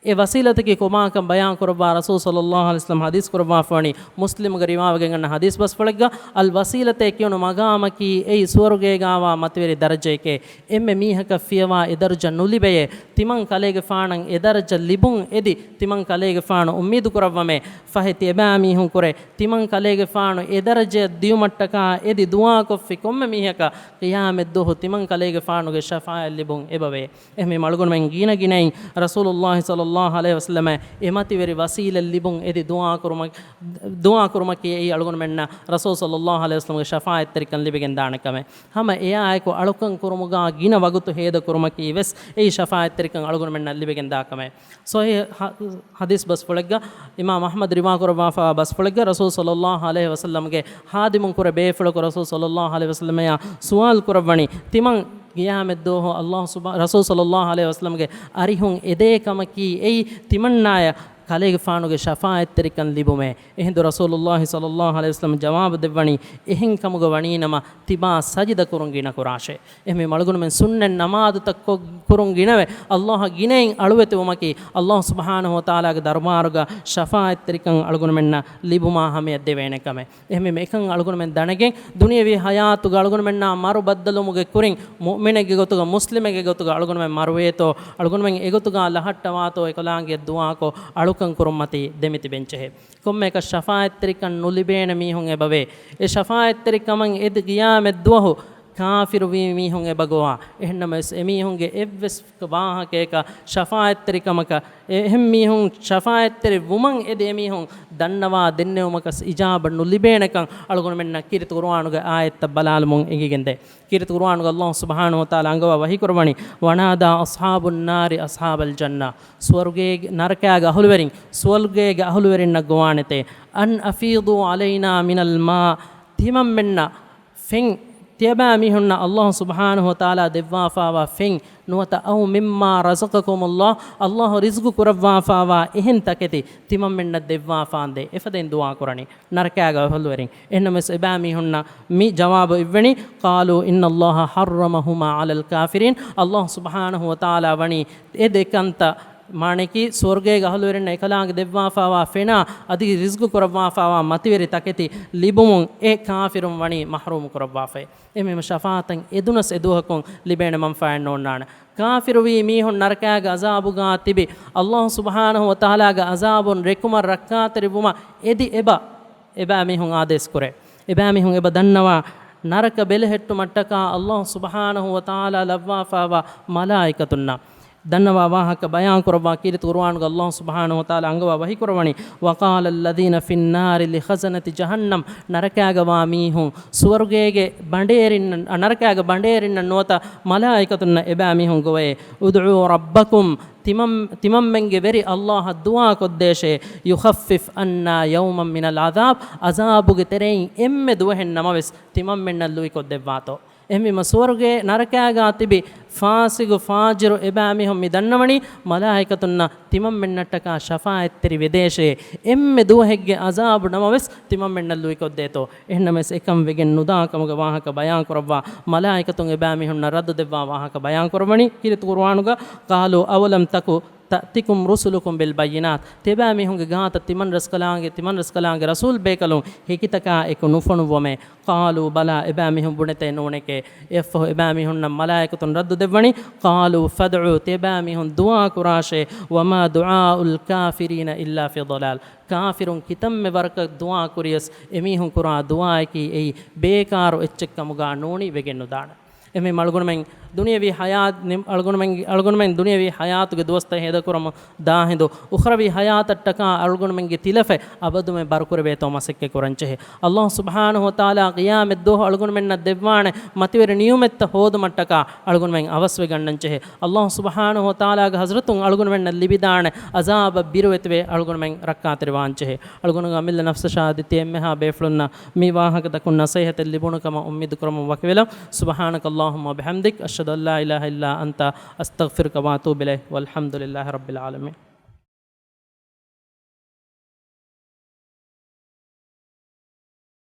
އެ ވަސީލަތަކީ ކޮބާކަން ބަޔާން ކުރައްވާ ރަސޫލު ޞައްލައްލާހު ޢަލައިހި ވަސައްލަމަ ޙަދީޘް ކުރައްވާފަވަނީ، މުސްލިމުގެ ރިވާވެގެން އަންނަ ޙަދީޘް ބަސްފުޅެއްގަ، އަލް ވަސީލަތޭ ކިޔުނު މަގާމަކީ އެއީ ސުވަރުގޭގާވާ މަތިވެރި ދަރަޖައެކޭ. އެންމެ މީހަކަށް ފިޔަވާ އެ ދަރަޖަ ނުލިބެޔޭ. ތިމަން ކަލޭގެފާނަށް އެ ދަރަޖަ ލިބުން އެދި، ތިމަން ކަލޭގެފާނު އުއްމީދު ކުރައްވަމޭ. ފަހެ ތިޔަބައިމީހުން ކުރެ، ތިމަން ކަލޭގެފާނު އެ ދަރަޖައަށް ދިޔުމަށްޓަކާ އެދި ދުޢާކޮށްފި ކޮންމެ މީހަކަށް ޤިޔާމަތްދުވަހު ތިމަން ކަލޭގެފާނުގެ ޝަފާޢަތް ލިބުން އެބަވޭ. އެހެންވީމަ އަޅުގަނޑުމެން ގިނަ ގިނައިން ރަސޫލުއްލާހި ޞައްލައްލާހު ޢަލައިހި ވަސައްލަމަށް އެ މަތިވެރި ވަސީލަތް ލިބުން އެދި ދުޢާ ކުރުމަ-، ދުޢާ ކުރުމަކީ އެއީ އަޅުގަނޑުމެންނަށް ރަސޫލު ޞައްލައްލާހު ޢަލައިހި ވަސައްލަމަގެ ޝަފާޢަތްތެރިކަން ލިބިގެން ދާނެ ކަމެއް. ހަމަ އެއާއެކު އަޅުކަން ކުރުމުގާ ގިނަ ވަގުތު ހޭދަ ކުރުމަކީ ވެސް އެއީ ޝަފާޢަތްތެރިކަން އަޅުގަނޑުމެންނަށް ލިބިގެން ދާ ކަމެއް. ޞަޙީޙު ޙަ-، ޙަދީޘް ބަސްފުޅެއްގަ، އިމާމް އަޙްމަދު ރިވާ ކުރައްވާފަވާ ބަސްފުޅެއްގަ ރަސޫލު ޞައްލައްލާހު ޢަލައިހި ވަސައްލަމަގެ ޚާދިމުން ކުރެ ބޭފުޅަކު ރަސޫލު ޞައްލައްލާހު ޢަލައިހި ވަސައްލަމައާ ސުވާލު ކުރައްވަނީ، ތިމަން ޤިޔާމަތްދުވަހު ﷲ ސުބްޙާ-، ރަސޫލު ޞައްލައްލާހު ޢަލައިހި ވަސައްލަމަގެ އަރިހުން އެދޭ ކަމަކީ އެއީ ތިމަންނާޔަށް ކަލޭގެފާނުގެ ޝަފާޢަތްތެރިކަން ލިބުމޭ. އެހިނދު ރަސޫލުއްލާހި ޞައްލައްލާހު ޢަލައިހި ވަސައްލަމަ ޖަވާބު ދެއްވަނީ، އެހެން ކަމުގަ ވަނީނަމަ ތިބާ ސަޖިދަ ކުރުން ގިނަ ކުރާށޭ. އެހެންވީމަ އަޅުގަނޑުމެން ސުންނަތް ނަމާދުތައް ކޮ-، ކުރުން ގިނަވެ، ﷲ އަށް ގިނައިން އަޅުވެތިވުމަކީ، ﷲ ސުބްޙާނަހޫ ވަތަޢާލާގެ ދަރުބާރުގަ ޝަފާޢަތްތެރިކަން އަޅުގަނޑުމެންނަށް ލިބުމާ ހަމަޔަށް ދެވޭނެ ކަމެއް. އެހެންވީމަ އެކަން އަޅުގަނޑުމެން ދަނެގެން، ދުނިޔަވީ ޙަޔާތުގަ އަޅުގަނޑުމެންނާ މަރު ބައްދަލުވުމުގެ ކުރިން، މުއުމިނެއްގެ ގޮތުގަ، މުސްލިމެއްގެ ގޮތުގަ އަޅުގަނޑުމެން މަރުވޭތޯ، އަޅުގަނޑުމެން އެގޮތުގަ ލަހައްޓަވާތޯ އެކަލާނގެ ދުޢާކޮށް އަޅުކަން ކުރުންމަތީ ދެމިތިބެންޖެހޭ. ކޮންމެއަކަށް ޝަފާޢަތްތެރިކަން ނުލިބޭނެ މީހުން އެބަވޭ. އެ ޝަފާޢަތްތެރިކަމަށް އެދި ޤިޔާމަތްދުވަހު ކާފިރުވީ މީހުން އެބަގޮވާ. އެހެންނަމަވެސް، އެމީހުންގެ އެއްވެސް ވާހަކަޔަކަށް ޝަފާޢަތްތެރިކަމަކަށް، އެ-، އެހެން މީހުން ޝަފާޢަތްތެރި ވުމަށް އެދި އެމީހުން ދަންނަވާ ދެންނެވުމަކަށް އިޖާބަ ނުލިބޭނެކަން އަޅުގަނޑުމެންނަށް ކީރިތި ޤުރުއާނުގެ އާޔަތްތައް ބަލާލުމުން އެނގިގެންދޭ. ކީރިތި ޤުރުއާނުގަ ﷲ ސުބްޙާނަހޫ ވަތަޢާލާ އަންގަވާ ވަޙީ ކުރައްވަނީ، ވަނާދާ އަޞްޙާބުއް ނާރި އަޞްޙާބަލް ޖަންނަ، ސުވަރުގޭގެ، ނަރަކާގެ އަހުލުވެރިން، ސުވަރުގޭގެ އަހުލުވެރިންނަށް ގޮވާނެތޭ، އަން އަފީޟޫ ޢަލައިނާ މިނަލް މާ، ތިމަންމެންނަށް ފެން، ތިޔަބައިމީހުންނަށް ﷲ ސުބްޙާނަހޫ ވަތަޢާލާ ދެއްވާފާވާ ފެން ނުވަތަ، އައު މިއްމާ ރަޒަޤަކުމުﷲ، ﷲ ރިޒްޤު ކުރައްވާފާވާ އެހެން ތަކެތި ތިމަންމެންނަށް ދެއްވާފާނދޭ. އެފަދައިން ދުޢާ ކުރަނީ. ނަރަކާގެ އަހުލުވެރިން. އެހެންނަމަވެސް އެބައިމީހުންނަށް މި ޖަވާބު އިއްވެނީ، قَالُوا إِنَّ اللَّهَ حَرَّمَهُمَا عَلَى الْكَافِرِينَ، ﷲ ސުބްޙާނަހޫ ވަތަޢާލާ ވަނީ އެ ދެ ކަންތައް، މާނައަކީ ސުވަރުގޭގެ އަހުލުވެރިންނަށް އެކަލާނގެ ދެއްވާފާވާ ފެނާ އަދި ރިޒްޤު ކުރައްވާފާވާ މަތިވެރި ތަކެތި ލިބުމުން އެ ކާފިރުން ވަނީ މަޙްރޫމު ކުރައްވާފައި. އެހެންވީމަ ޝަފާޢަތަށް އެދުނަސް އެދުވަހަކުން ލިބޭނެ މަންފާއެއް ނޯންނާނެ. ކާފިރުވީ މީހުން ނަރަކާގެ ޢަޒާބުގާ ތިބި، ﷲ ސުބްޙާނަހޫ ވަތަޢާލާގެ ޢަޒާބުން ރެކުމަށް ރައްކާތެރިވުމަށް އެދި އެބަ، އެބައިމީހުން އާދޭސް ކުރޭ. އެބައިމީހުން އެބަ ދަންނަވާ، ނަރަކަ ބެލެހެއްޓުމަށްޓަކާ ﷲ ސުބްޙާނަހޫ ވަތަޢާލާ ލައްވާފާވާ މަލާއިކަތުންނަށް. ދަންނަވާ ވާހަކަ ބަޔާން ކުރައްވާ ކީރިތި ޤުރުއާނުގަ ﷲ ސުބްޙާނަހޫ ވަތަޢާލާ އަންގަވާ ވަޙީ ކުރައްވަނީ، وَقَالَ الَّذِينَ فِي النَّارِ لِخَزَنَةِ جَهَنَّمَ، ނަރަކާގަވާ މީހުން ސުވަރުގޭގެ ބަނޑޭރިންނަށް، ނަރަކާގެ ބަނޑޭރިންނަށް ނުވަތަ މަލާއިކަތުންނަށް އެބައިމީހުން ގޮވައޭ، ادْعُوا رَبَّكُمْ، ތިމަން-، ތިމަންމެންގެ ވެރި ﷲ އަށް ދުޢާ ކޮށްދޭށޭ، يُخَفِّفْ عَنَّا يَوْمًا مِنَ الْعَذَابِ، ޢަޒާބުގެ ތެރެއިން އެންމެ ދުވަހެއް ނަމަވެސް ތިމަންމެންނަށް ލުއިކޮށްދެއްވާތޯ. އެހެންވީމަ ސުވަރުގޭ ނަރަކާގާ ތިބި ފާސިގު ފާޖިރު އެބައިމީހުން މި ދަންނަވަނީ، މަލާއިކަތުންނަށް ތިމަންމެންނަށްޓަކާ ޝަފާޢަތްތެރި ވެދޭށޭ، އެންމެ ދުވަހެއްގެ ޢަޒާބު ނަމަވެސް ތިމަންމެންނަށް ލުއިކޮށްދޭތޯ. އެހެންނަމަވެސް އެކަން ވެގެން ނުދާ ކަމުގެ ވާހަކަ ބަޔާން ކުރައްވާ، މަލާއިކަތުން އެބައިމީހުންނަށް ރައްދު ދެއްވާ ވާހަކަ ބަޔާން ކުރައްވަނީ ކީރިތި ޤުރުއާނުގަ، قَالُوا أَوَلَمْ تَكُ تأتكم رسلكم بالبينات، ތިބާމީހުންގެ ގާތަށް ތިމަން ރަސްކަލާނގެ، ތިމަން ރަސްކަލާނގެ ރަސޫލް ބޭކަލުން ހެކިތަކާ އެކު ނުފޮނުއްވަމޭ. قالوا بلى، އެބާމީހުން ބުނެތޭ ނޫނެކޭ. އެއަށްފަހު އެބާމީހުންނަށް މަލާއިކަތުން ރައްދު ދެއްވަނީ، قالوا فادعوا، ތިބާމީހުން ދުޢާ ކުރާށޭ، وما دعاء الكافرين إلا في ضلال، ކާފިރުން ކިތަންމެ ވަރަކަށް ދުޢާ ކުރިޔަސް އެމީހުން ކުރާ ދުޢާއަކީ އެއީ ބޭކާރު އެއްޗެއްކަމުގާ ނޫނީ ވެގެން ނުދާނެ. އެހެންވީމަ އަޅުގަނޑުމެން ދުނިޔެވީ ޙަޔާތް ނިމް-، އަޅުގަނޑުމެން، އަޅުގަނޑުމެން ދުނިޔެވީ ޙަޔާތުގެ ދުވަސްތައް ހޭދަކުރަމުން ދާހިނދު، އުޚްރަވީ ޙަޔާތަށްޓަކާ އަޅުގަނޑުމެންގެ ތިލަފަތް އަބަދުމެ ބަރުކުރެވޭތޯ މަސައްކަތް ކުރަންޖެހޭ. ﷲ ސުބްޙާނަހޫ ވަތަޢާލާ ޤިޔާމަތްދުވަހު އަޅުގަނޑުމެންނަށް ދެއްވާނެ މަތިވެރި ނިޢުމަތްތައް ހޯދުމަށްޓަކާ އަޅުގަނޑުމެން އަވަސްވެގަންނަންޖެހޭ. ﷲ ސުބްޙާނަހޫ ވަތަޢާލާގެ ޙަޟްރަތުން އަޅުގަނޑުމެންނަށް ލިބިދާނެ ޢަޒާބަށް ބިރުވެތިވެ އަޅުގަނޑުމެން ރައްކާތެރިވާންޖެހޭ. އަޅުގަނޑުގެ އަމިއްލަ ނަފްސަށާ އަދި ތި އެންމެހާ ބޭފުޅުންނަށް މި ވާހަކަތަކުން ނަޞޭޙަތެއް ލިބުނު ކަމަށް އުއްމީދު ކުރަމުން ވަކިވެލަ. سبحانك اللهم وبحمدك، أشهد أن لا إله إلا أنت، أستغفرك وأتوب إليك، والحمد لله رب العالمين.